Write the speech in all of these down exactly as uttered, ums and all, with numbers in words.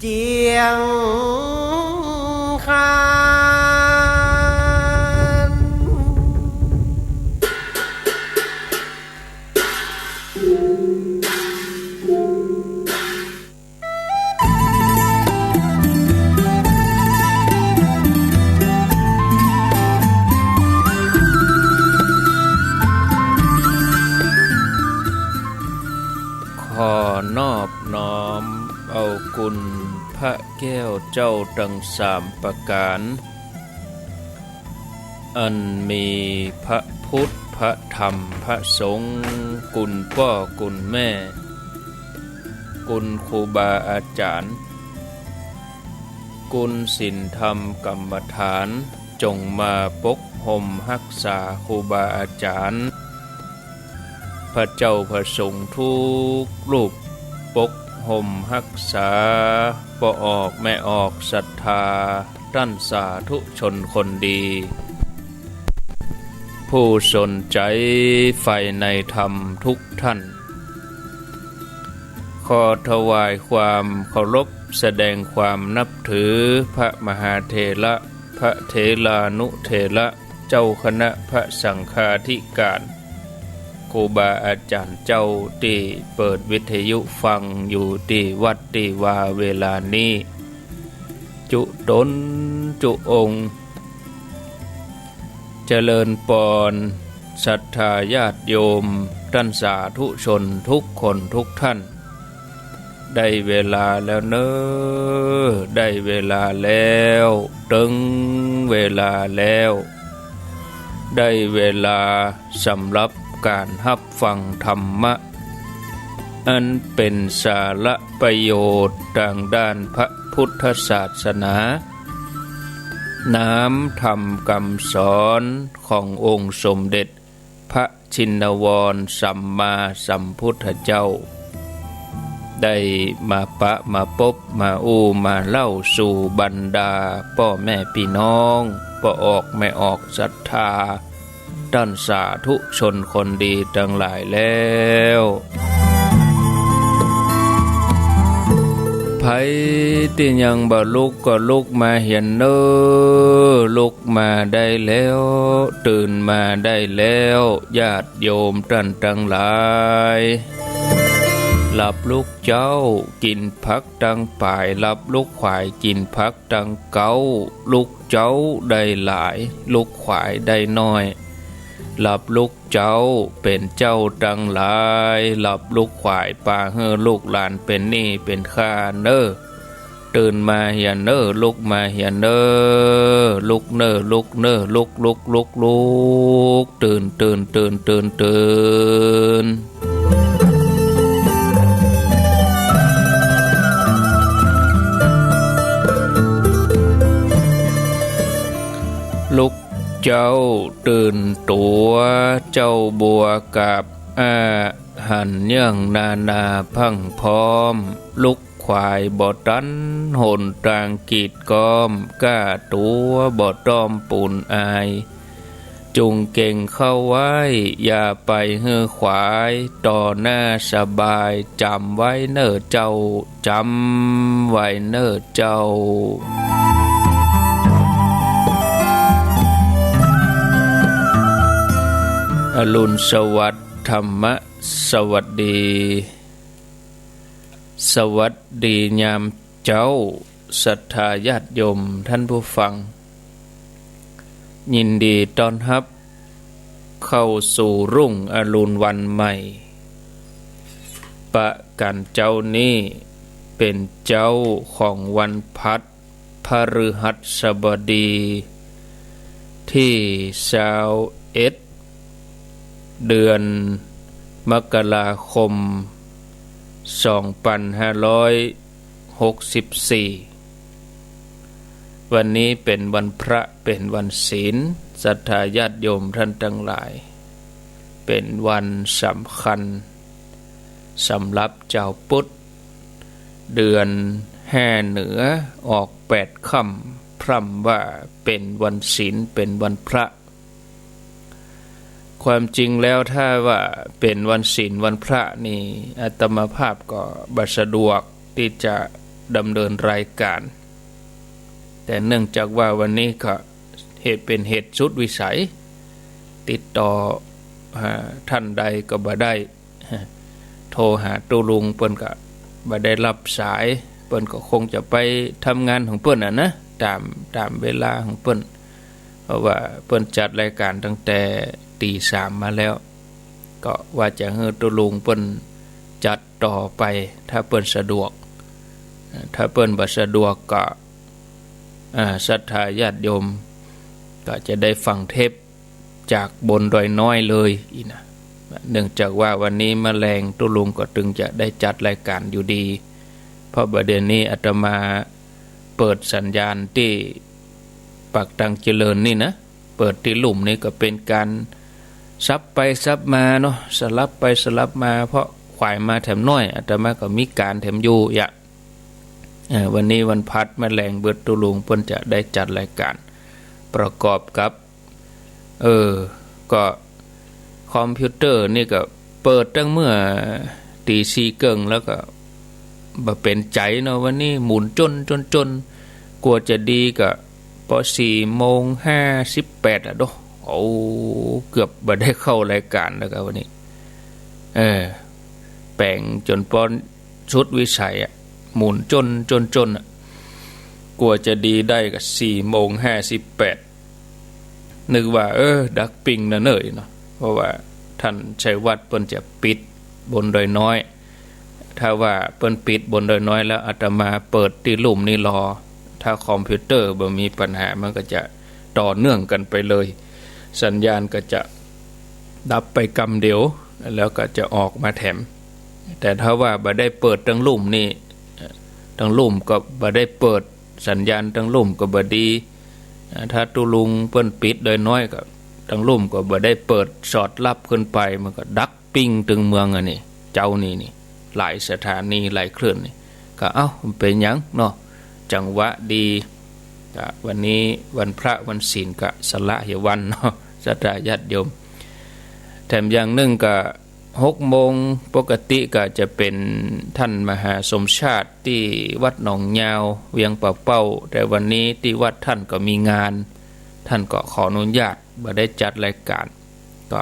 เจียงคาน ขอนอบน้อมเอาคุณพระแก้วเจ้าตังสามประก๋าน อันมีพระพุทธ พระธรรม พระสงฆ์ คุณป้อคุณแม่ คุณครูบาอาจ๋ารย์ คุณศีลธรรมกรรมฐาน จงมาปกห่มฮักษาครูบาอาจ๋ารย์ พระเจ้าพระสงฆ์ทุกรูป ปกห่มฮักษาป้อออกแม่ออกศรัทธา ต้านสาธุชนคนดี ผู้สนใจ๋ใฝ่ในธรรมทุกท่าน ขอถวายความเคารพ แสดงความนับถือพระมหาเถระ พระเถรานุเถระ เจ้าคณะพระสังฆาธิการ ครูบาอาจ๋ารย์เจ้าตี้เปิดวิทยุฟังอยู่ตี้วัดตี้วาเวลานี้ จุ๊ต๋นจุ๊องค์ เจริญปอนศรัทธาญาติโยม ต้านสาธุชนทุกคนทุกท่าน ได้เวลาแล้วเน่อ ได้เวลาแล้ว เถิงเวลาแล้ว ได้เวลาสำหรับก๋านฮับฟังธรรมะ อันเป๋นสาระประโยชน์ตางด้านพระพุทธศาสนา น้ำธรรมกำสอนขององค์สมเด็จพระ ชินวรสัมมาสัมพุทธเจ้า ได้มาปะมาปบมาอู้มาเล่าสู่บรรดาป้อแม่ปี้น้อง ป้อออกแม่ออกศรัทธา ต้านสาธุชนคนดีตังหลายแล้ว ใผตี้ยังบ่ลุกก็ลุกมาเหียเน่อ ลุกมาได้แล้ว ตื่นมาได้แล้ว ญาติโยมต้านตังหลาย หลับลุกเจ๊ากิ๋นผักตังป๋าย หลับลุกขวายกิ๋นผักตังเก๊า ลุกเจ๊าได้หลาย ลุกขวายได้น้อย หลับลุกเจ๊าเป๋นเจ้าตังหลาย หลับลุกขวายปาหื้อลูกหลานเป๋นหนี้เป๋นข้าเน่อ ตื่นมาเหียเน่อ ลุกมาเหียเน่อ ลุกเน่อ ลุกเน่อ ลุก ลุก ลุก ลุก ตื่น ตื่น ตื่น ตื่น ตื่น ลุกเจ๊าตื่นตั๋ว เจ๊าบัวกาบอ้า หันเยื่องนานาพรั่งพร้อม ลุกขวายบ่ตัน หนตางกีดก๊อม ก้าตั๋วบ่ต้อมปูนอาย จุ่งเก่งเข้าไว้ อย่าไปหื้อขวาย ต่อหน้าสบาย จ๋ำไว้เน่อเจ้า จ๋ำไว้เน่อเจ้า อรุณสวัสดิ์ ธรรมะสวัสดี สวัสดียามเจ๊า ศรัทธาญาติโยมท่านผู้ฟัง ยินดีต้อนฮับเข้าสู่รุ่งอรุณวันใหม่ ประก๋านเจ๊านี้เป๋นเจ๊าของวันพลัส พฤหัสบดี ตี้ซาวเอ็ด เดือนมกราคม สองปันห้าร้อยหกสิบสี่ วันนี้เป๋นวันพระ เป๋นวันศีล ศรัทธาญาติโยมท่านตังหลาย เป๋นวันสำคัญสำหรับจาวพุทธ เดือนแห่เหนือออกแปดค่ำ พร่ำว่าเป๋นวันศีล เป๋นวันพระ ความจริงแล้วถ้าว่าเป๋นวันศีลวันพระนี่ อาตมาภาพก็บ่สะดวกตี้จะ ดำเนินรายการ แต่เนื่องจากว่าวันนี้ก็เหตุ เป๋นเหตุสุดวิสัย ติดต่อหาท่านใดก็บ่ได้ โทรหาตุ๊ลุงเปิ้นก็บ่ได้ฮับสาย เปิ้นก็คงจะไปทำงานของเปิ้นน่ะนะ ต๋าม ต๋ามเวลาของเปิ้น เพราะว่าเปิ้นจัดรายการตั้งแต่ตี๋สามมาแล้ว ก็ว่าจะหื้อตุ๊ลุงเปิ้นจัดต่อไป ถ้าเปิ้นสะดวก ถ้าเปิ้นบ่สะดวกก็ อ่า ศรัทธาญาติโยมก็จะได้ฟังเทปจากบนดอยน้อยเลยอี้นะ เนื่องจากว่าวันนี้มะแลงตุ๊ลุงก็ตึงจะได้จัดรายการอยู่ดี เพราะบ่าเดี่ยวนี้อาตมาเปิดสัญญาณตี้ปากตังเจริญนี่นะ เปิดตี้ลุ่มนี่ก็เป๋นก๋านสับไปสับมาเนาะ สลับไปสลับมา เพราะขวายมาแถมน้อย อาตมาก็มีก๋านแถมอยู่ยะ เอ่อ วันนี้วันพัดมะแลงเบิดตุ๊ลุงเปิ้นจะได้จัดรายการ ประกอบกับ เออ ก็คอมพิวเตอร์นี่ก็เปิดตั้งเมื่อตี๋สี่เกิ่งแล้วก็บ่เป๋นใจ๋เนาะ วันนี้หมุนจ้นจ้นจ้น กว่าจะดีก็ปอสี่โมงห้าสิบแปดอะโด โอ้ เกือบบ่ได้เข้ารายการแล้วก็วันนี้ เออ แป๋งจ๋นปอสุดวิสัยอะ หมุนจ้นจ้นจ้นอะ กว่าจะดีได้ก็สี่โมงห้าสิบแปด นึกว่า เออ ดักปิ้งนะเน่ยเนาะ เพราะว่าท่านชัยวัฒน์เปิ้นจะปิดบนดอยน้อย ถ้าว่าเปิ้นปิดบนดอยน้อยแล้ว อาตมาเปิดตี้ลุ่มนี่รอ ถ้าคอมพิวเตอร์บ่มีปัญหา มันก็จะต่อเนื่องกั๋นไปเลย สัญญาณก็จะดับไปกำเดียว แล้วก็จะออกมาแถม แต่ถ้าว่าบ่ได้เปิดตังลุ่มนี่ ตังลุ่มก็บ่ได้เปิด สัญญาณตังลุ่มก็บ่ดี อ่า ถ้าตุ๊ลุงเปิ้นปิดดอยน้อยก็ ตังลุ่มก็บ่ได้เปิดสอดฮับขึ้นไป มันก็ดักปิ้งตึงเมืองอะนี่ เจ้านี่นี่ หลายสถานีหลายคลื่นนี่ ก็ เอ้า มันเป๋นหยังเนาะ จังหวะดี ก็วันนี้วันพระวันศีลก็สละเหียวันเนาะ ศรัทธาญาติโยม แถมอย่างนึ่งก็ หกโมงปกติก็จะเป๋นท่านมหาสมชาติตี้วัดหนองยาวเวียงป่าเป้า แต่วันนี้ตี้วัดท่านก็มีงาน ท่านก็ขออนุญาตบ่ได้จัดรายการ ก็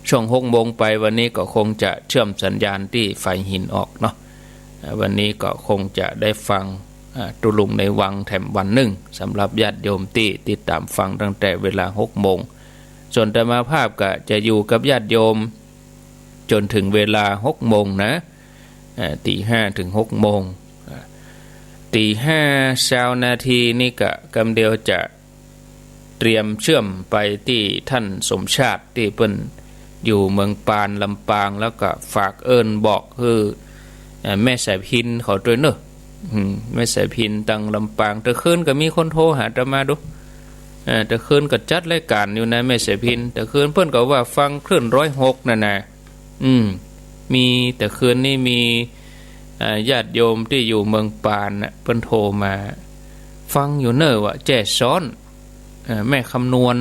ช่วงหกโมงไปวันนี้ก็คงจะเชื่อมสัญญาณตี้ฝายหินออกเนาะ อ่า วันนี้ก็คงจะได้ฟัง อ่า ตุ๊ลุงในวังแถมวันนึ่ง สำหรับญาติโยมตี้ติดต๋ามฟังตั้งแต่เวลาหกโมง ส่วนอาตมาภาพก็จะอยู่กับญาติโยม จ๋นเถิงเวลาหกโมงนะ เอ่อ ตี๋ห้าเถิงหกโมง อ่า ตี๋ห้าซาวนาทีนี่ก็กำเดียวจะเตรียมเชื่อมไปตี้ท่านสมชาติตี้เปิ้นอยู่เมืองปานลำปาง แล้วก็ฝากเอิ้นบอกหื้อ เอ่อ แม่สายพิณเขาตวยเนาะ อืม แม่สายพิณตังลำปาง แต่คืนก็มีคนโทรหาอาตมาดู เอ่อ แต่คืนก็จัดรายการอยู่นะแม่สายพิณ แต่คืนเปิ้นก็ว่าฟังคลื่นร้อยหกนั่นนะ อืม มีแต่คืนนี้มี อ่า ญาติโยมตี้อยู่เมืองปานน่ะ เปิ้นโทรมา ฟังอยู่เน่อว่าแจ้ซ้อน เอ่อ แม่คำนวณ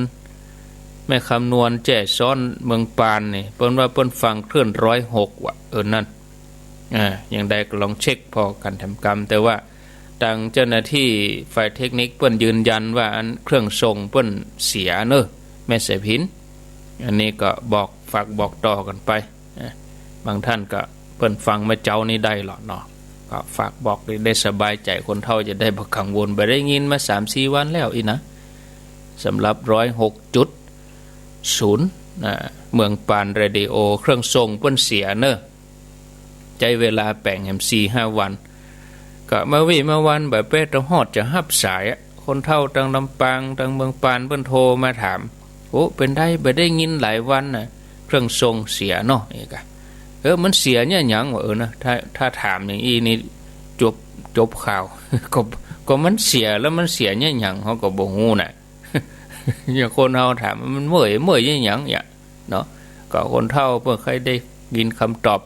แม่คำนวณแจ้ซ้อนเมืองปานนี่ เปิ้นว่าเปิ้นฟังคลื่นร้อยหกว่ะ เออ นั่น อ่า อย่างใดก็ลองเช็คผ่อกั๋นแถมกำ แต่ว่าตังเจ้าหน้าตี้ฝ่ายเทคนิคเปิ้นยืนยันว่าอันเครื่องส่งเปิ้นเสียเน่อ แม่สายพิณ อันนี้ก็บอก ฝากบอกต่อกั๋นไป อ่า บางท่านก็เปิ้นฟังเมื่อเจ๊านี้ได้หลอเนาะ ก็ฝากบอกได้ ได้สบายใจ๋ คนเฒ่าจะได้บ่กังวล บ่ได้ยินมาสามสี่วันแล้วอี้นะ สำหรับร้อยหกจุดศูนย์ อ่า เมืองปานเรดิโอ เครื่องส่งเปิ้นเสียเน่อ ใจ๊เวลาแป๋งแหมสี่ห้าวัน ก็มาวีมาวันบ่าเป๊ะตะฮอดจะฮับสายอะ คนเฒ่าตังลำปางตังเมืองปานเปิ้นโทรมาถาม โอ้ เป๋นใดบ่ได้ยินหลายวันน่ะ เครื่องส่งเสียเนาะ เอกอะ เออ มันเสียเนี่ยหยังวะ เออนะ ถ้า ถ้าถามอย่างอี้นี่จบ จบข่าว ก็ ก็มันเสียแล้วมันเสียเนี่ยหยัง เฮาก็บ่ฮู้น่ะ อย่างคนเฮาถามมันเมื่อย เมื่อยเนี่ยหยังเนี่ย เนาะ ก็คนเฒ่าเปิ้นใค่ได้ยินกำตอบ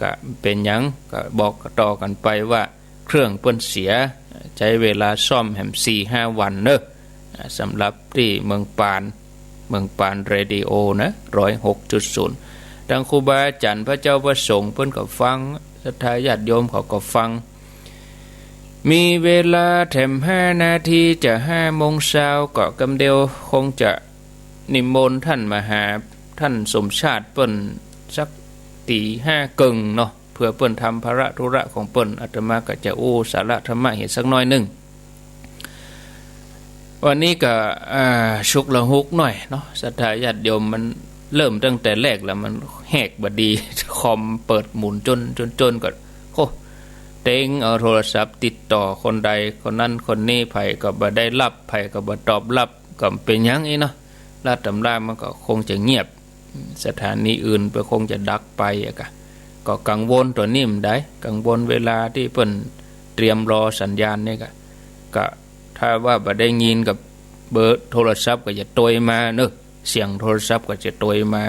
ก็เป๋นหยัง ก็บอกต่อกั๋นไปว่าเครื่องเปิ้นเสีย ใจ๊เวลาซ่อมแหมสี่ห้าวันเน่อ อ่า สำหรับตี้เมืองปาน เมืองปานเรดิโอนะ ร้อยหกจุดศูนย์ ตังครูบาอาจ๋ารย์พระเจ้าพระสงฆ์เปิ้นก็ฟัง ศรัทธาญาติโยมเขาก็ฟัง มีเวลาแถมห้านาที จะห้าโมงเช้า ก็กำเดียวคงจะนิมนต์ต้านมหา ต้านสมชาติเปิ้นสักตี๋ห้าเกิ่งเนาะ เปื้อเปิ้นทำภาระธุระของเปิ้น อาตมาก็จะอู้สาระธรรมะเหียสักหน้อยนึ่ง วันนี้ก็ อ่า ชุกละหุกหน้อยเนาะ ศรัทธาญาติโยม มันเริ่มตั้งแต่แรกแล้ว มันแฮกบ่ดี คอมเปิดหมุนจ้น จ้น จ้น ก็ โอ้ เต็งเอาโทรศัพท์ติดต่อคนใดคนนั้นคนนี้ ใผก็บ่ได้ฮับ ใผก็บ่ตอบฮับ ก็เป๋นหยังอี้เนาะ ลาวต๋ำรามันก็คงจะเงียบ สถานีอื่นเปิ้นคงจะดักไปอะกะ ก็กังวลตั๋วนี้มันได้ กังวลเวลาตี้เปิ้นเตรียมรอสัญญาณนี่กะ ก็ถ้าว่าบ่ได้ยินก็เบอร์โทรศัพท์ก็จะตวยมาเนาะ เสียงโทรศัพท์ก็จะตวยมา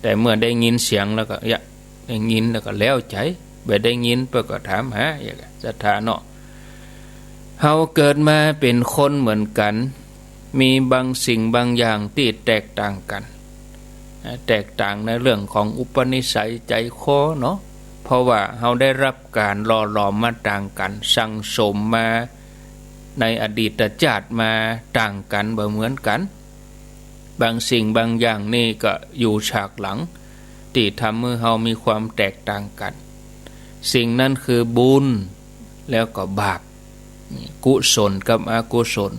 แต่เมื่อได้ยินเสียงแล้วก็ เยียะ ได้ยินแล้วก็แล้วใจ๋ บ่ได้ยินเปิ้นก็ถามหา เยียะ ศรัทธาเนาะ เฮาเกิดมาเป๋นคนเหมือนกั๋น มีบางสิ่งบางอย่างตี้แตกต่างกั๋น แตกต่างในเรื่องของอุปนิสัยใจ๋คอเนาะ เพราะว่าเฮาได้ฮับก๋านหล่อหลอมมาต่างกั๋น สั่งสมมาในอดีตจาติมาต่างกั๋น บ่เหมือนกั๋น บางสิ่งบางอย่างนี่ก็อยู่ฉากหลัง ตี้ทำหื้อเฮามีความแตกต่างกั๋น สิ่งนั้นคือบุญแล้วก็บาป กุศลกับอกุศล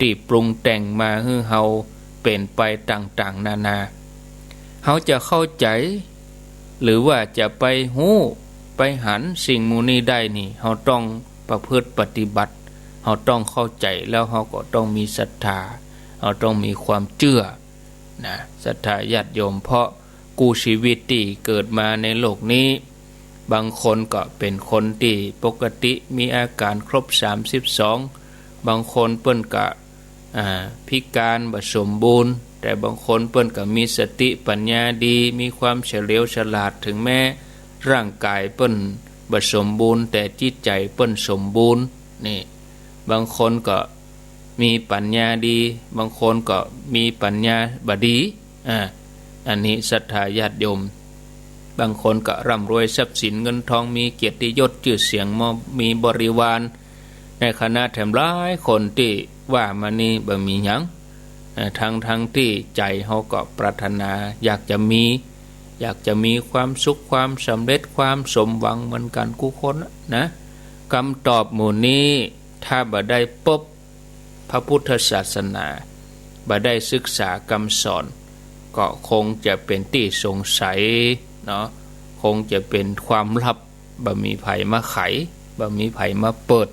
ตี้ปรุงแต่งมาหื้อเฮาเป๋นไปต่างๆ นานา เฮาจะเข้าใจ๋ หรือว่าจะไปฮู้ ไปหันสิ่งหมู่นี้ได้นี่ เฮาต้องประพฤติปฏิบัติ เฮาต้องเข้าใจ๋ แล้วเฮาก็ต้องมีศรัทธา เฮาต้องมีความเจื้อ นะ ศรัทธาญาติโยม เพราะกู้ชีวิตตี้เกิดมาในโลกนี้ บางคนก็เป๋นคนตี้ปกติ มีอาก๋านครบสามสิบสอง บางคนเปิ้นก็ อ่า พิก๋านบ่สมบูรณ์ แต่บางคนเปิ้นก็มีสติปัญญาดี มีความเฉลียวฉลาด ถึงแม้ร่างก๋ายเปิ้นบ่สมบูรณ์ แต่จิตใจ๋เปิ้นสมบูรณ์ นี่ บางคนก็ มีปัญญาดี บางคนก็มีปัญญาบ่ดี อ่า อันนี้ศรัทธาญาติโยม บางคนก็ร่ำรวยทรัพย์สินเงินทอง มีเกียรติยศจื้อเสียง ม- มีบริวาร ในคณะแถมหลายคนตี้ว่ามานี่บ่มีหยัง อ่า ทั้งๆ ตี้ใจ๋เฮาก็ปรารถนาอยากจะมี อยากจะมีความสุข ความสำเร็จ ความสมหวังเหมือนกั๋นกู้คนนะ กำตอบหมู่นี้ ถ้าบ่ได้ปบ พระพุทธศาสนา บ่ได้ศึกษากำสอน ก็คงจะเป๋นตี้สงสัยเนาะ คงจะเป๋นความลับ บ่มีใผมาไข บ่มีใผมาเปิด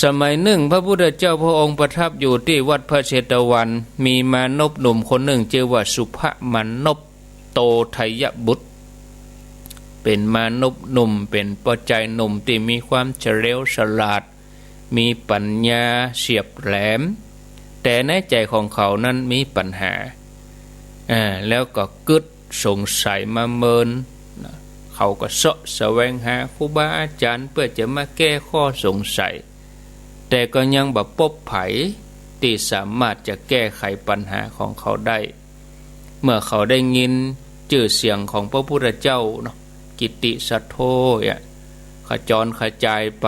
สมัยนึ่งพระพุทธเจ้าพระองค์ประทับอยู่ตี้วัดพระเชตวัน มีมานพหนุ่มคนนึ่งจื้อว่าสุภมานพโตไทยบุตร เป๋นมานพหนุ่ม เป๋นป้อจายหนุ่มตี้มีความเฉลียวฉลาด มีปัญญาเฉียบแหลม แต่ในใจ๋ของเขานั้นมีปัญหา อ่า แล้วก็กึ๊ดสงสัยมาเมินนะ เขาก็เซาะแสวงหาครูบาอาจ๋ารย์เปื้อจะมาแก้ข้อสงสัย แต่ก็ยังบ่ปบใผตี้สามารถจะแก้ไขปัญหาของเขาได้ เมื่อเขาได้ยินจื้อเสียงของพระพุทธเจ้าเนาะ กิตติสาโท เนี่ย ขจรขจายไป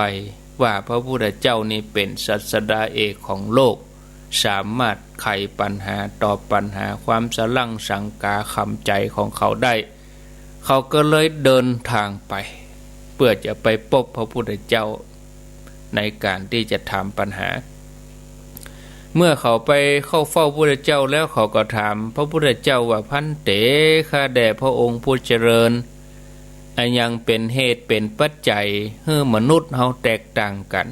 ว่าพระพุทธเจ้านี่เป๋นศาสดาเอกของโลก สามารถไขปัญหา ตอบปัญหาความสะหลั่งสังกาคำใจ๋ของเขาได้ เขาก็เลยเดินทางไป เปื้อจะไปปบพระพุทธเจ้า ในก๋านตี้จะถามปัญหา เมื่อเขาไปเข้าเฝ้าพระพุทธเจ้าแล้ว เขาก็ถามพระพุทธเจ้าว่า ภันเต ข้าแด่พระองค์ผู้เจริญ อะหยังเป๋นเหตุเป๋นปัจจัยหื้อมนุษย์เฮาแตกต่างกั๋น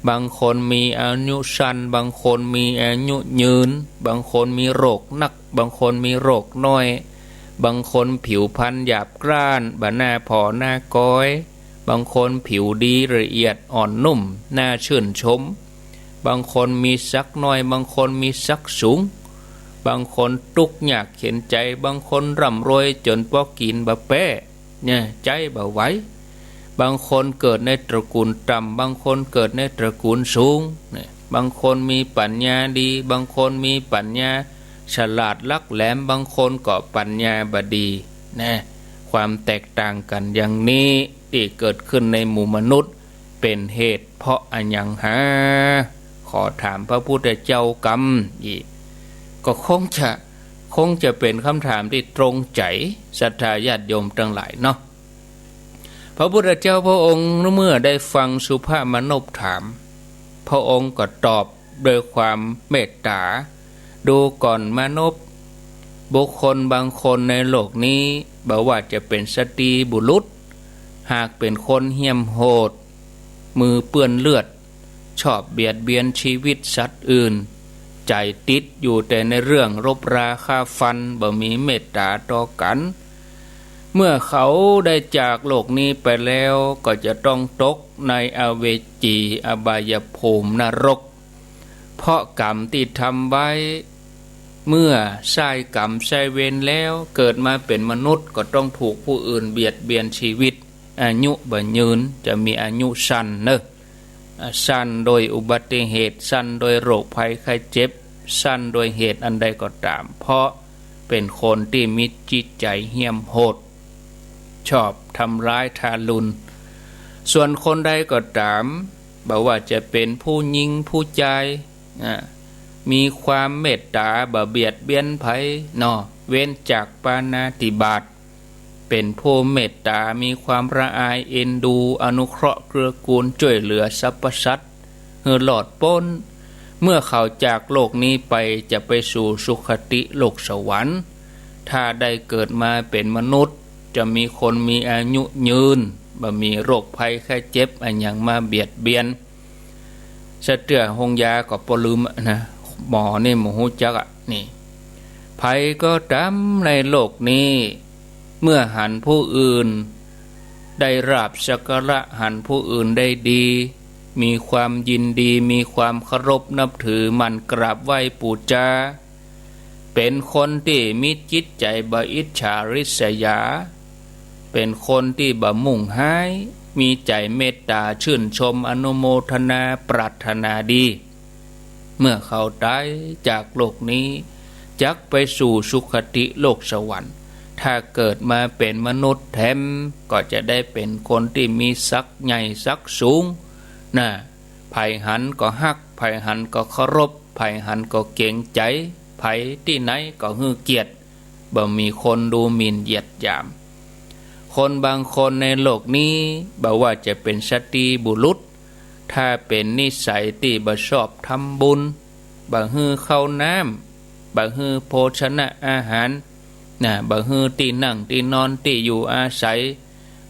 บางคนมีอายุสั้น บางคนมีอายุยืน บางคนมีโรคหนัก บางคนมีโรคน้อย บางคนผิวพรรณหยาบกร้าน บ่หน้าผ่อหน้ากอย บางคนผิวดีละเอียดอ่อนนุ่ม น่าชื่นชม บางคนมีศักดิ์น้อย บางคนมีศักดิ์สูง บางคนตุ๊กข์ยากเข็ญใจ๋ บางคนร่ำรวยจ๋นปอกิ๋นบ่แป๊ เนี่ย ใจ๊บ่ไหว บางคนเกิดในตระกูลต่ำ บางคนเกิดในตระกูลสูง เนี่ย บางคนมีปัญญาดี บางคนมีปัญญาฉลาดหลักแหลม บางคนก็ปัญญาบ่ดี นะ ความแตกต่างกั๋นอย่างนี้ตี้เกิดขึ้นในหมู่มนุษย์ เป๋นเหตุเพราะอะหยังหา ขอถามพระพุทธเจ้ากำอี้ ก็คงจะ คงจะเป๋นกำถามตี้ตรงใจ๋ ศรัทธาญาติโยมตังหลายเนาะ พระพุทธเจ้าพระองค์เมื่อได้ฟังสุภมนพถาม พระองค์ก็ตอบด้วยความเมตต๋า ดูก่อนมนพ บุคคลบางคนในโลกนี้ บ่ว่าจะเป๋นสตรีบุรุษ หากเป๋นคนเหี้ยมโหด มือเปื้อนเลือด ชอบเบียดเบียนชีวิตสัตว์อื่น ใจ๋ติดอยู่แต่ในเรื่องรบราฆ่าฟัน บ่มีเมตต๋าต่อกั๋น เมื่อเขาได้จากโลกนี้ไปแล้ว ก็จะต้องตกในอเวจี อบายภูมินรก เพราะกรรมตี้ทำไว้ เมื่อใช้กรรมใช้เวรแล้ว เกิดมาเป๋นมนุษย์ก็ต้องถูกผู้อื่นเบียดเบียนชีวิต อายุบ่ยืน จะมีอายุสั้นเนาะ อ่า สั้นโดยอุบัติเหตุ สั้นโดยโรคภัยไข้เจ็บ สั้นโดยเหตุอันใดก็ต๋าม เพราะเป๋นคนตี้มีจิตใจ๋เหี้ยมโหด ชอบทำร้ายทารุณ ส่วนคนใดก็ต๋าม บ่ว่าจะเป๋นผู้ญิงผู้จาย อ่า มีความเมตต๋า บ่เบียดเบียนใผเนาะ เว้นจากปาณาติบาต เป๋นผู้เมตต๋า มีความละอายเอ็นดู อนุเคราะห์เกื้อกูลจ้วยเหลือสรรพสัตว์หื้อรอดป๊น เมื่อเขาจากโลกนี้ไปจะไปสู่สุคติโลกสวรรค์ ถ้าได้เกิดมาเป๋นมนุษย์ จะมีคนมีอายุยืน บ่มีโรคภัยไข้เจ็บอะหยังมาเบียดเบียน สะเตื้อโฮงยาก็บ่ลืมนะ หมอนี่บ่ฮู้จักอะ นี่ ใผก็ต๋ามในโลกนี้ เมื่อหันผู้อื่นได้ลาภสักการะ หันผู้อื่นได้ดี มีความยินดี มีความเคารพนับถือ หมั่นกราบไหว้ปู๋จา เป๋นคนตี้มีจิตใจ๋บ่อิจฉาริษยา เป๋นคนตี้บ่มุ่งฮ้าย มีใจ๋เมตต๋า ชื่นชม อนุโมทนา ปรารถนาดี เมื่อเขาต๋ายจากโลกนี้ จักไปสู่สุคติโลกสวรรค์ ถ้าเกิดมาเป๋นมนุษย์แถม ก็จะได้เป๋นคนตี้มีศักดิ์ใหญ่ศักดิ์สูง น่ะ ใผหันก็ฮัก ใผหันก็เคารพ ใผหันก็เกรงใจ๋ ใผตี้ไหนก็หื้อเกียรติ บ่มีคนดูหมิ่นเหยียดหยาม คนบางคนในโลกนี้ บ่ว่าจะเป๋นสตรีบุรุษ ถ้าเป๋นนิสัยตี้บ่ชอบทำบุญ บ่หื้อข้าวน้ำ บ่หื้อโภชนะอาหาร น่ะ บ่หื้อตี้นั่งตี้นอนตี้อยู่อาศัย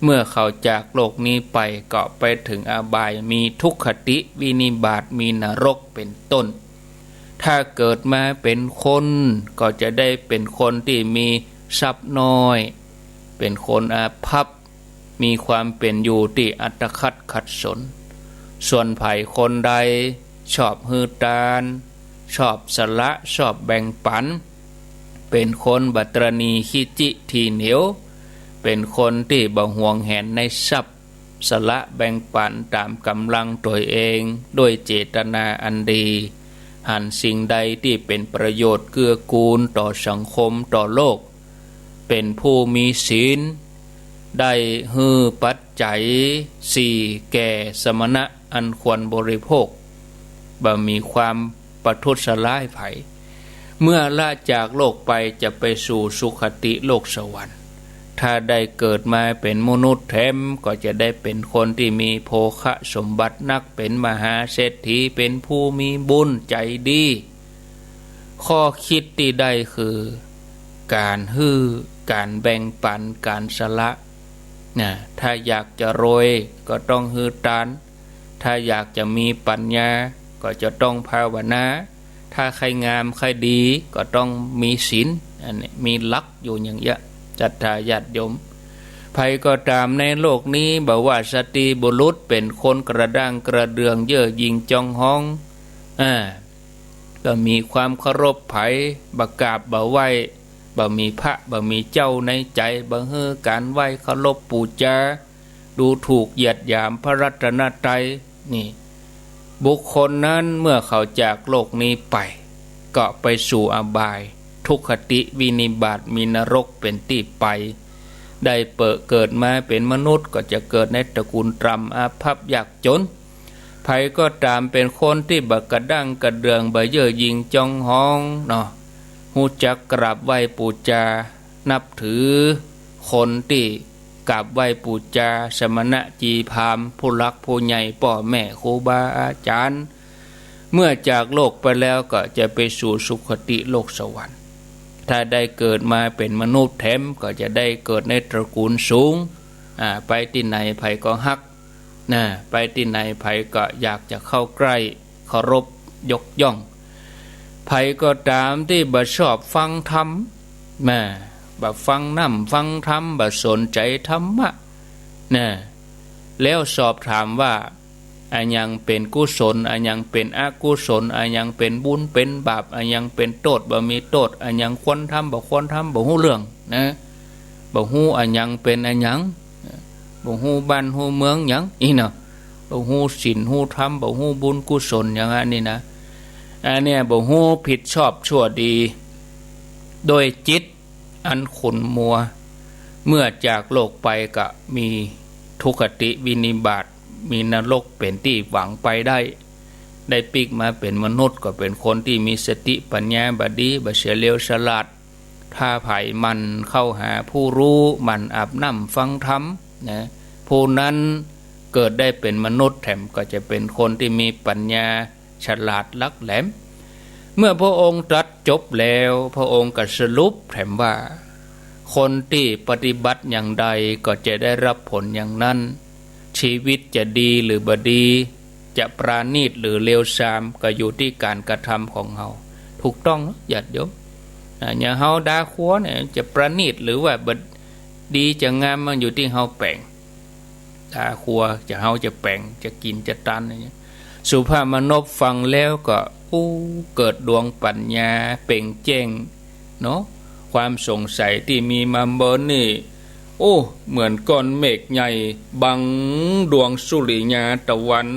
เมื่อเขาจากโลกนี้ไปก็ไปเถิงอบาย มีทุกขติวินิบาต มีนรกเป๋นต้น ถ้าเกิดมาเป๋นคน ก็จะได้เป๋นคนตี้มีทรัพย์น้อย เป๋นคนอาภัพ มีความเป๋นอยู่ตี้อัตคัดขัดสน ส่วนใผคนใดชอบหื้อตาน ชอบสละ ชอบแบ่งปัน เป๋นคนบ่ตระหนี่ขี้จี้ถี่เหนียว เป๋นคนตี้บ่หวงแหนในทรัพย์ สละแบ่งปันต๋ามก๋ำลังตั๋วเอง ด้วยเจตนาอันดี หันสิ่งใดตี้เป๋นประโยชน์เกื้อกูลต่อสังคมต่อโลก เป๋นผู้มีศีล ได้หื้อปัจจัยสี่แก่สมณะอันควรบริโภค บ่มีความประทุษร้ายใผ เมื่อละจากโลกไปจะไปสู่สุคติโลกสวรรค์ ถ้าได้เกิดมาเป๋นมนุษย์แถม ก็จะได้เป๋นคนตี้มีโภคสมบัตินัก เป๋นมหาเศรษฐี เป๋นผู้มีบุญใจ๋ดี ข้อคิดตี้ได้คือ ก๋านหื้อ ก๋านแบ่งปัน ก๋านสละ น่ะ ถ้าอยากจะรวยก็ต้องหื้อตาน ถ้าอยากจะมีปัญญาก็จะต้องภาวนา ถ้าใค่งามใค่ดีก็ต้องมีศีล อันนี้มีหลักอยู่อย่างเยียะ ศรัทธาญาติโยม ใผก็ต๋ามในโลกนี้ บ่ว่าสตรีบุรุษ เป๋นคนกระด้างกระเดื่อง เย่อหยิ่งจองฮอง อ่า บ่มีความเคารพใผ บ่กราบบ่ไหว้ บ่มีพระ บ่มีเจ้าในใจ๋ บ่หื้อก๋านไหว้เคารพปู๋จา ดูถูกเหยียดหยามพระรัตนตรัย นี่ บุคคลนั้นเมื่อเขาจากโลกนี้ไป ก็ไปสู่อบาย ทุกขติวินิบาต มีนรกเป๋นตี้ไป ได้เป๋อเกิดมาเป๋นมนุษย์ก็จะเกิดในตระกูลตร่ำ อาภัพยากจน ใผก็ต๋ามเป๋นคนตี้บ่กระด้างกระเดื่อง บ่เย่อหยิ่งจองหองเนาะ ฮู้จักกราบไหว้ปู๋จา นับถือคนตี้กราบไหว้ปู๋จา สมณะจีพราหมณ์ ผู้หลักผู้ใหญ่ ป้อแม่ ครูบาอาจ๋ารย์ เมื่อจากโลกไปแล้วก็จะไปสู่สุคติโลกสวรรค์ ถ้าได้เกิดมาเป๋นมนุษย์แถมก็จะได้เกิดในตระกูลสูง อ่า ไปตี้ไหนใผก็ฮัก นะ ไปตี้ไหนใผก็อยากจะเข้าใกล้ เคารพยกย่อง ใผก็ต๋ามตี้บ่ชอบฟังธรรม นะ บ่ฟังน้ำฟังธรรม บ่สนใจ๋ธรรมะ นะ แล้วสอบถามว่า อะหยังเป๋นกุศล อะหยังเป๋นอกุศล อะหยังเป๋นบุญเป๋นบาป อะหยังเป๋นโต้ษบ่มีโต้ษ อะหยังควรทำบ่ควรทำ บ่ฮู้เรื่องนะ บ่ฮู้อะหยังเป๋นอะหยัง บ่ฮู้บ้านฮู้เมืองหยังอี้เนาะ บ่ฮู้ศีลฮู้ธรรม บ่ฮู้บุญกุศลหยังอันนี้นะ อันเนี้ยบ่ฮู้ผิดชอบชั่วดี โดยจิตอันขุ่นมัว เมื่อจากโลกไปก็มีทุคติวินิบาต มีนรกเป๋นตี้หวังไปได้ ได้ปิ๊กมาเป๋นมนุษย์ก็เป๋นคนตี้มีสติปัญญาบ่ดี บ่เฉลียวฉลาด ถ้าใผหมั่นเข้าหาผู้ฮู้ หมั่นอาบน้ำฟังธรรมนะ ผู้นั้นเกิดได้เป๋นมนุษย์แถมก็จะเป๋นคนตี้มีปัญญาฉลาดหลักแหลม เมื่อพระองค์ตรัสจบแล้ว พระองค์ก็สรุปแถมว่า คนตี้ปฏิบัติอย่างใดก็จะได้รับผลอย่างนั้น ชีวิตจะดีหรือบ่ดี จะประณีตหรือเลวทราม ก็อยู่ตี้ก๋านกระทำของเฮา ถูกต้องเนาะญาติโยม อ่า อย่างเฮาด่าคัวเนี่ย จะประณีตหรือว่าบ่ดีจะงาม มันอยู่ตี้เฮาแป๋ง ด่าคัว จะเฮาจะแป๋ง จะกิ๋นจะตันอย่างเงี้ย สุภาพมนพฟังแล้วก็ อู้ เกิดดวงปัญญาเป่งแจ้งเนาะ ความสงสัยตี้มีมาเมินนี่ โอ้ เหมือนก้อนเมฆใหญ่บังดวงสุริยาตะวัน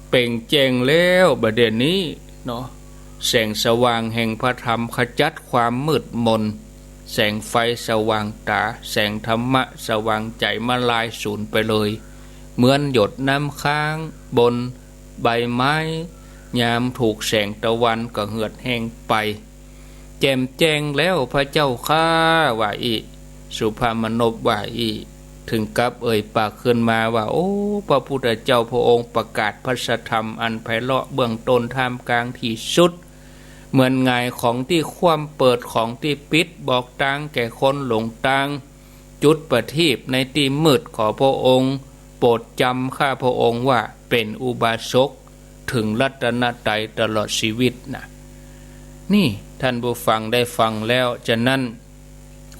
เป่งแจ้งแล้วบ่าเดี่ยวนี้เนาะ แสงสว่างแห่งพระธรรมขจัดความมืดมน แสงไฟสว่างต๋า แสงธรรมะสว่างใจ๋มาลายสูญไปเลย เหมือนหยดน้ำค้างบนใบไม้ ยามถูกแสงตะวันก็เหือดแห้งไป แจ่มแจ้งแล้วพระเจ้าข้า ว่าอี้ สุภาพมนพว่าอี้ ถึงกับเอ่ยปากขึ้นมาว่า โอ้ พระพุทธเจ้าพระองค์ประกาศพระสัทธรรมอันไพเราะเบื้องต้นท่ามกลางที่สุด เหมือนหงายของตี้คว่ำ เปิดของตี้ปิด บอกตางแก่คนหลงตาง จุดประทีปในตี้มืด ขอพระองค์โปรดจำข้าพระองค์ว่าเป๋นอุบาสก ถึงรัตนตรัยตลอดชีวิตนะ นี่ท่านผู้ฟังได้ฟังแล้ว ฉะนั้น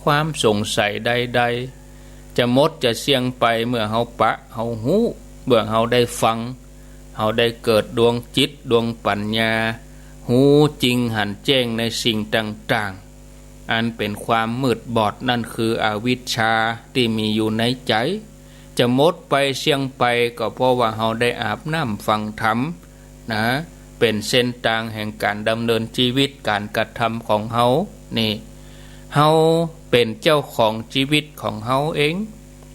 ความสงสัยใดๆ จะหมดจะเสี้ยงไป เมื่อเฮาปะ เฮาฮู้ เมื่อเฮาได้ฟัง เฮาได้เกิดดวงจิตดวงปัญญา ฮู้จริงหันแจ้งในสิ่งต่างๆ อันเป๋นความมืดบอด นั่นคืออวิชชาตี้มีอยู่ในใจ๋ จะหมดไปเสี้ยงไป ก็เพราะว่าเฮาได้อาบน้ำฟังธรรมนะ เป๋นเส้นตางแห่งก๋านดำเนินชีวิต ก๋านกระทำของเฮา นี่ เฮาเป๋นเจ้าของชีวิตของเฮาเอง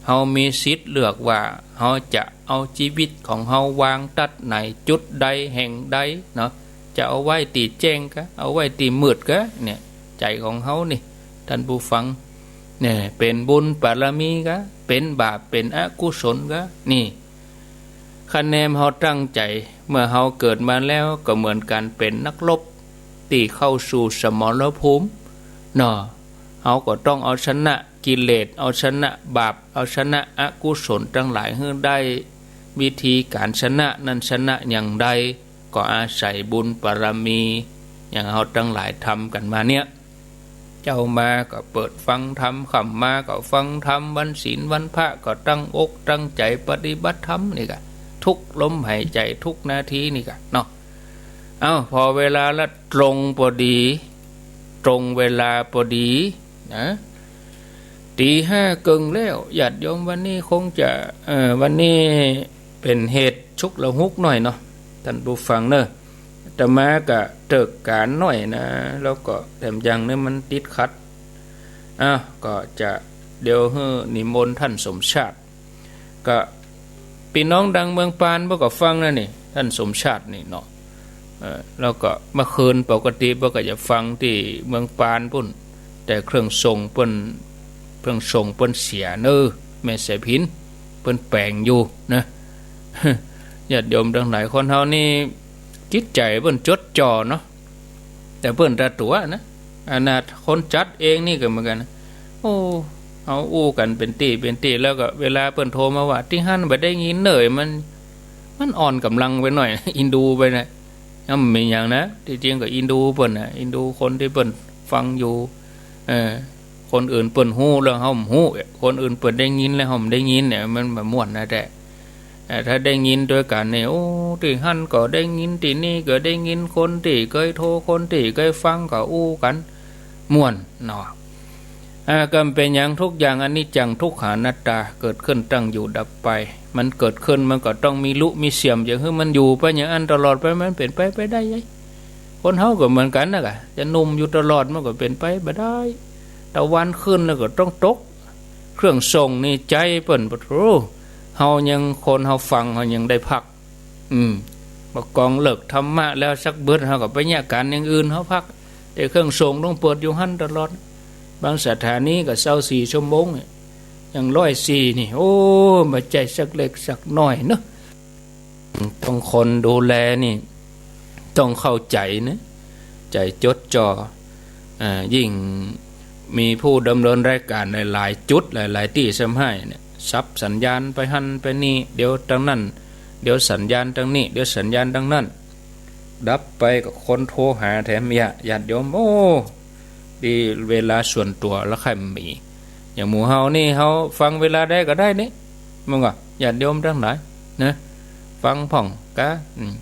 เฮามีสิทธิ์เลือกว่าเฮาจะเอาชีวิตของเฮาวางตั๊ดไหน จุดใดแห่งใดเนาะ จะเอาไว้ตี้แจ้งกา เอาไว้ตี้มืดกา เนี่ย ใจ๋ของเฮานี่ ท่านผู้ฟัง เนี่ย เป๋นบุญบารมีกา เป๋นบาป เป๋นอกุศลกา นี่ คะแนนเฮาตั้งใจ๋ เมื่อเฮาเกิดมาแล้วก็เหมือนก๋านเป๋นนักรบตี้เข้าสู่สมรภูมิเนาะ เฮาก็ต้องเอาชนะกิเลส เอาชนะบาป เอาชนะอกุศลตังหลายหื้อได้ วิธีก๋านชนะนั้นชนะอย่างใด ก็อาศัยบุญบารมี อย่างเฮาตังหลายทำกั๋นมาเนี่ย เจ๊ามาก็เปิดฟังธรรม ค่ำมาก็ฟังธรรม วันศีลวันพระก็ตั้งอกตั้งใจ๋ปฏิบัติธรรมนี่กา ทุกลมหายใจ๋ ทุกนาทีนี่กาเนาะ เอ้า พอเวลาละตรงปอดี ตรงเวลาปอดีนะ ตี๋ห้าเกิ่งแล้ว ญาติโยม วันนี้คงจะ เอ่อ วันนี้เป๋นเหตุฉุกละหุกหน่อยเนาะ ท่านผู้ฟังเนาะ อาตมาก็เถิกก๋านหน่อยนะ แล้วก็แถมอย่างนี้มันติดขัด อ้าว ก็จะ เดี๋ยวหื้อนิมนต์ต้านสมชาติ ก็ปี้น้องตังเมืองปานเปิ้นก็ฟังนะนี่ ต้านสมชาตินี่เนาะ เออ แล้วก็เมื่อคืนปกติเปิ้นก็จะฟังตี้เมืองปานปู้น แต่เครื่องส่งเปิ้น เครื่องส่งเปิ้นเสียเน่อ แม่สายพิณ เปิ้นแป๋งอยู่นะ ญาติโยมตังหลาย คนเฮานี่จิตใจ๋เปิ้นจดจ่อเนาะ แต่เปิ้นตาตั๋วนะ ขนาดคนจัดเองนี่ก็เหมือนกั๋นนะ โอ้ เอาอู้กั๋นเป๋นตี้เป๋นตี้ แล้วก็เวลาเปิ้นโทรมาว่า ตี้หั้นบ่ได้ยินเน่อ มัน มันอ่อนก๋ำลังไปหน่อย อินดูไปนะ มันบ่มีหยังนะ ตี้จริงก็อินดูเปิ้นนะ อินดูคนตี้เปิ้นฟังอยู่ เออ คนอื่นเปิ้นฮู้แล้วเฮาบ่ฮู้ คนอื่นเปิ้นได้ยินแล้วเฮาบ่ได้ยินเนี่ย มันบ่ม่วนนะแต๊ เอ่อ ถ้าได้ยินตวยกั๋นนี่ โอ้ ตี้หั้นก็ได้ยิน ตี้นี่ก็ได้ยิน คนตี้เกยโทร คนตี้เกยฟังก็อู้กั๋น ม่วนเนาะ อ่า ก็บ่เป๋นหยัง ทุกอย่างอนิจจัง ทุกขานัตตา เกิดขึ้น ตั้งอยู่ ดับไป มันเกิดขึ้นมันก็ต้องมีลุมีเสื่อม จะหื้อมันอยู่ไปอย่างอั้นตลอดไป มันเป๋นไปบ่ได้ไง คนเฮาก็เหมือนกั๋นนะกะ จะหนุ่มอยู่ตลอดมันก็เป๋นไปบ่ได้ ตะวันขึ้นแล้วก็ต้องตก เครื่องส่งนี่ใจ๋เปิ้น ปะโถ เฮายัง คนเฮาฟังเฮายังได้พัก อืม บ่ากองเลิกธรรมะแล้วสักเบิด เฮาก็ไปเยียะก๋านอย่างอื่น เฮาพัก แต่เครื่องส่งต้องเปิดอยู่หั้นตลอด บางสถานีก็ซาวสี่ชั่วโมงเนี่ย อย่างร้อยสี่นี่ โอ้ บ่ใจ้สักเล็กสักน้อยเนาะ ต้องคนดูแลนี่ ต้องเข้าใจ๋นะ ใจ๋จดจ่อ อ่า ยิ่งมีผู้ดำเนินรายการหลายๆ จุด หลายๆ ตี้ซ้ำฮ้ายเนี่ย สับสัญญาณไปหั้นไปนี่ เดี๋ยวตังนั้น เดี๋ยวสัญญาณตังนี้ เดี๋ยวสัญญาณตังนั้น ดับไปก็คนโทรหาแถมเยียะ ญาติโยม โอ้ ตี้เวลาส่วนตั๋วละใค่บ่มี อย่างหมู่เฮานี่ เฮาฟังเวลาใดก็ได้นี่ มันก็ ญาติโยมตังหลายนะ ฟังพ่องกา อืม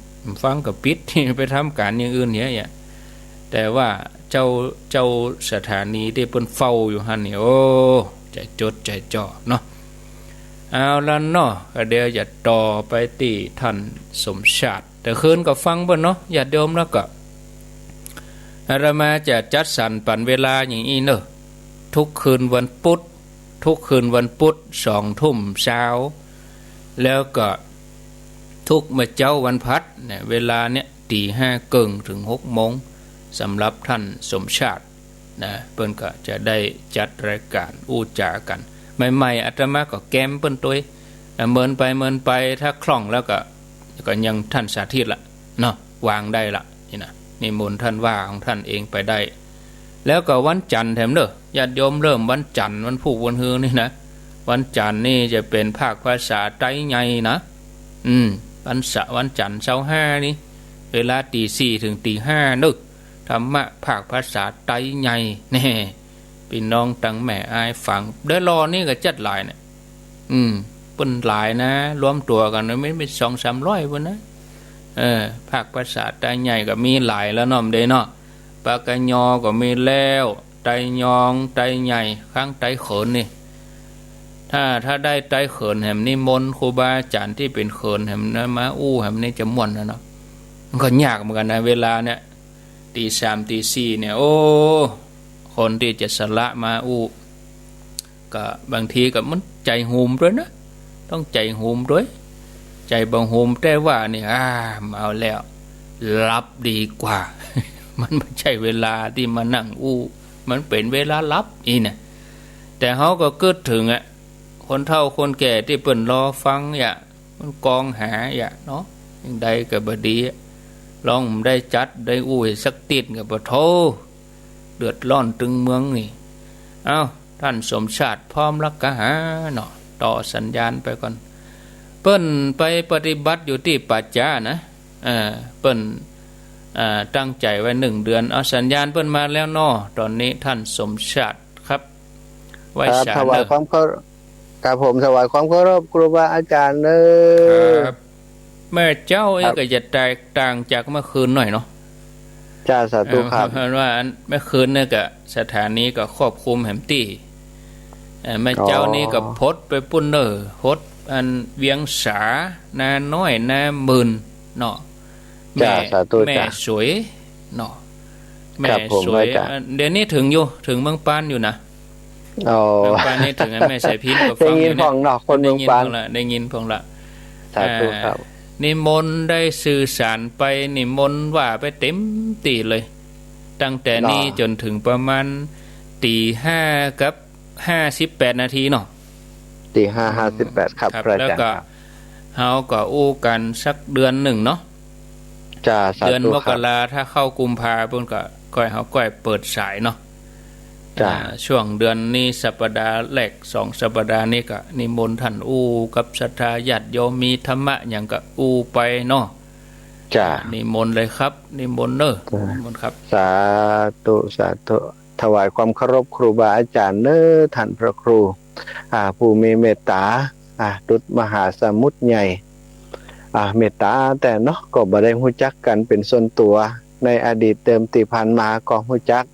ฟังก็ปิด ไปทำก๋านอย่างอื่นเหีย แต่ว่าเจ้า เจ้าสถานีตี้เปิ้นเฝ้าอยู่หั้นนี่ โอ้ ใจ๋จดใจ๋จ่อเนาะ เอาละเนาะ ก็เดี๋ยวจะต่อไปตี้ต้านสมชาติ แต่คืนก็ฟังเปิ้นเนาะ ญาติโยม แล้วก็ อาตมาจะจัดสรรปั๋นเวลาอย่างอี้เนาะ ทุกคืนวันพุธ ทุกคืนวันพุธ สองทุ่มเช้า แล้วก็ทุกเมื่อเจ๊าวันพฤหัสเนี่ย เวลาเนี่ย ตีห้าเกิ่งถึงหกโมง สำหรับต้านสมชาตินะ เปิ้นก็จะได้จัดรายก๋านอู้จ๋ากั๋น ใหม่ๆ อาตมาก็แกมเปิ้นตวย เมินไปเมินไป ถ้าคล่องแล้วก็ ก็ยังต้านสาธิตละเนาะ วางได้ละนี่นะ นิมนต์ต้านว่าของต้านเองไปได้ แล้วก็วันจันทร์แถมเนาะ ญาติโยม เริ่มวันจันทร์ วันพูกวันฮือนี่นะ วันจันทร์นี่จะเป๋นภาคภาษาไตใหญ่นะ อืม วันเสาร์ วันจันทร์ซาวห้านี่ เวลาตีสี่ถึงตีห้าเนาะ ธรรมะภาคภาษาไตใหญ่ แน่ ปี้น้องตังแม่อายฝัง เดี๋ยวรอนี่ก็จัดหลายเนี่ย อืม เปิ้นหลายนะ รวมตั๋วกั๋น มันมีสองสามร้อยปู้นนะ เออ ภาคภาษาไตใหญ่ก็มีหลายแล้วเนาะ เดี๋ยวเนาะ ปากกะยอก็มีแล้ว ไตยอง ไตใหญ่ ข้างไตเขินนี่ ถ้า ถ้าได้ไตเขินแหม นิมนต์ครูบาอาจ๋ารย์ตี้เป๋นเขินแหมนะ มาอู้แหมนี่จะม่วนนะเนาะ มันก็ยากเหมือนกั๋นนะ เวลาเนี่ย ตีสาม ตีสี่เนี่ย โอ้ คนตี้จะสละมาอู้ ก็บางทีก็มันใจ๋หุมตวยนะ ต้องใจ๋หุมตวย ใจ๋บ่หุมแต๊ว่านี่ อ่า บ่เอาแล้ว หลับดีกว่า มันบ่ใจ้เวลาตี้มานั่งอู้ มันเป๋นเวลาหลับอี้นะ แต่เฮาก็กึ๊ดเถิงอะ คนเฒ่าคนแก่ตี้เปิ้นรอฟังเยียะ มันกองหาเยียะเนาะ อย่างใดก็บ่ดีอะ ลองได้จัดได้อู้สักติ๊ดก็ปะโธ่ เดือดร้อนตึงเมืองนี่ เอ้า ต้านสมชาติพร้อมแล้วกาหาเนาะ ต่อสัญญาณไปก่อน เปิ้นไปปฏิบัติอยู่ตี้ป่าจ๊านะ เออ เปิ้น เอ่อ ตั้งใจ๋ไว้หนึ่งเดือน เอาสัญญาณเปิ้นมาแล้วเนาะ ต๋อนนี้ต้านสมชาติครับ ไหว้ ครับ สา ถวาย เนาะ ความเคารพ ครับผม ถวายความเคารพครูบาอาจ๋ารย์เนาะ ครับ เมื่อเจ๊าเอ้ย ครับ ก็จะแตกต่างจากเมื่อคืนหน่อยเนาะ จ้า สาธุครับ เออ เพราะว่าอันเมื่อคืนเนี่ยก็สถานีก็ควบคุมแหมตี้ เอ่อ เมื่อเจ๊านี้ก็ อ๋อ พดไปปู้นเน่อ พดอันเวียงสา นาน้อย นาหมื่นเนาะ จ้า แม่ สาธุ แม่ จ้า สวยเนาะ แม่ ครับผม สวย ไหว้จ้า อ่ะ เดี๋ยวนี้เถิงอยู่ เถิงเมืองปานอยู่นะ อ๋อ เมืองปานนี่เถิงแม่สายพิณก็ฟังอยู่เนี่ย ได้ยินพ่องเนาะ คนเมืองปาน ได้ยินพ่องละ ได้ยินพ่องละ สาธุครับ อ่า นิมนต์ได้สื่อสารไป นิมนต์ว่าไปเต็มตี้เลย ตั้งแต่นี้ เนาะ จ๋นเถิงประมาณตี๋ห้ากับห้าสิบแปดนาทีเนาะ ตี๋ห้า ห้าสิบแปด ครับ ครับ พระอาจ๋ารย์ แล้วก็ ครับ เฮาก็อู้กั๋นสักเดือนนึ่งเนาะ จ้า สาธุครับ เดือนมกรา ถ้าเข้ากุมภาปู๊นก็ก้อย เฮาก้อยเปิดสายเนาะ จ้า อ่า ช่วงเดือนนี้สัปดาห์แรก สองสัปดาห์นี้ก็นิมนต์ต้านอู้กับศรัทธาญาติโยม มีธรรมะหยังก็อู้ไปเนาะ จ้า นิมนต์เลยครับ นิมนต์เน้อ จ้า นิมนต์ครับ สาธุ สาธุ ถวายความเคารพครูบาอาจ๋ารย์เน้อ ต้านพระครู อ่า ผู้มีเมตต๋า อ่า ดุจมหาสมุทรใหญ่ อ่า เมตต๋าแต๊เนาะ ก็บ่ได้ฮู้จักกั๋นเป๋นส่วนตั๋ว ในอดีตเดิมตี้ผ่านมาก็ฮู้จัก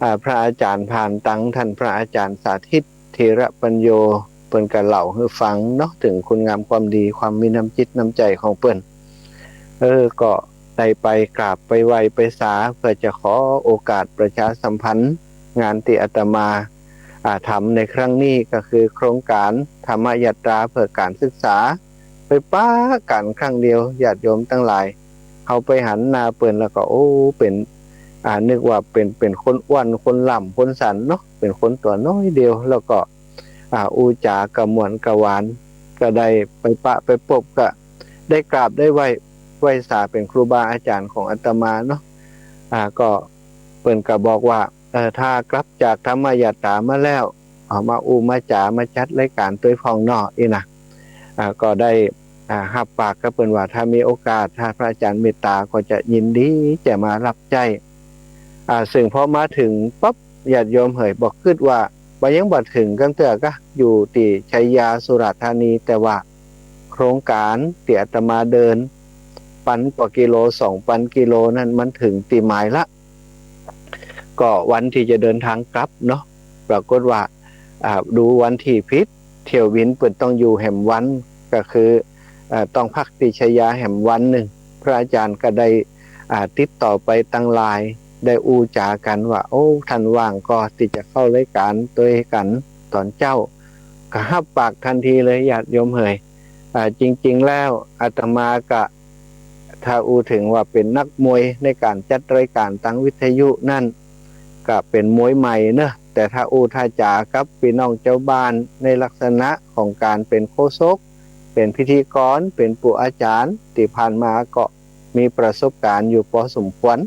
อ่า พระอาจ๋ารย์ผ่านตังต้านพระอาจ๋ารย์สาธิต ธีระปัญโญ เปิ้นก็เล่าหื้อฟังเนาะ เถิงคุณงามความดี ความมีน้ำจิตน้ำใจ๋ของเปิ้น เออ ก็ได้ไปกราบไปไหว้ไปสา เพื่อจะขอโอกาสประชาสัมพันธ์งานตี้อาตมา อ่า ทำในครั้งนี้ก็คือโครงก๋านธรรมยาตราเพื่อก๋านศึกษา ไปปะกั๋นครั้งเดียว ญาติโยมตังหลาย เฮาไปหันหน้าเปิ้นแล้วก็ โอ้ เป๋น อ่า นึกว่าเป๋น เป๋นคนอ้วน คนล่ำ คนสันเนาะ เป๋นคนตั๋วน้อยเดียว แล้วก็ อ่า อู้จ๋าก็ม่วนก็หวาน ก็ได้ไปปะไปปบ ก็ได้กราบได้ไหว้ ไหว้สาเป๋นครูบาอาจ๋ารย์ของอาตมาเนาะ อ่า ก็เปิ้นก็บอกว่า เออ ถ้ากลับจากธรรมยาตรามาแล้ว เอามาอู้มาจ๋า มาจัดรายก๋านตวยพ่องเนาะ อี้นะ อ่า ก็ได้ อ่า ฮับปากกับเปิ้นว่า ถ้ามีโอกาส ถ้าพระอาจ๋ารย์เมตต๋า ก็จะยินดีจะมาฮับใจ๊ อ่า ซึ่งพอมาเถิงปั๊บ ญาติโยมเหย บ่กึ๊ดว่า บ่ ยังบ่เถิงกั๋นเตื้อ ก็อยู่ตี้ชัยยา สุราษฎร์ธานี แต่ว่าโครงก๋านตี้อาตมาเดิน ปันกว่ากิโล สองปันกิโลนั้น มันเถิงตี้หมายละ ก็วันตี้จะเดินตางกลับเนาะ ปรากฏว่า อ่า ดูวันตี้ผิด เที่ยวบินเปิ้นต้องอยู่แหมวัน ก็คือ เอ่อ ต้องพักตี้ชัยยาแหมวันนึ่ง พระอาจ๋ารย์ก็ได้ อ่า ติดต่อไปตังไลน์ ได้อู้จ๋ากั๋นว่า โอ้ ต้านว่างก่อตี้จะเข้ารายก๋านตวยกั๋นต๋อนเจ๊า ก็ฮับปากตันทีเลย ญาติโยมเหย อ่า จริงๆ แล้วอาตมาก็ ถ้าอู้เถิงว่าเป๋นนักมวยในก๋านจัดรายก๋านตางวิทยุนั้น ก็เป๋นมวยใหม่เนาะ แต่ถ้าอู้ถ้าจ๋ากับปี้น้องจาวบ้านในลักษณะของก๋านเป๋นโฆษก เป๋นพิธีกร เป๋นปู่อาจ๋ารย์ ตี้ผ่านมาก็มีประสบก๋ารณ์อยู่ปอสมควร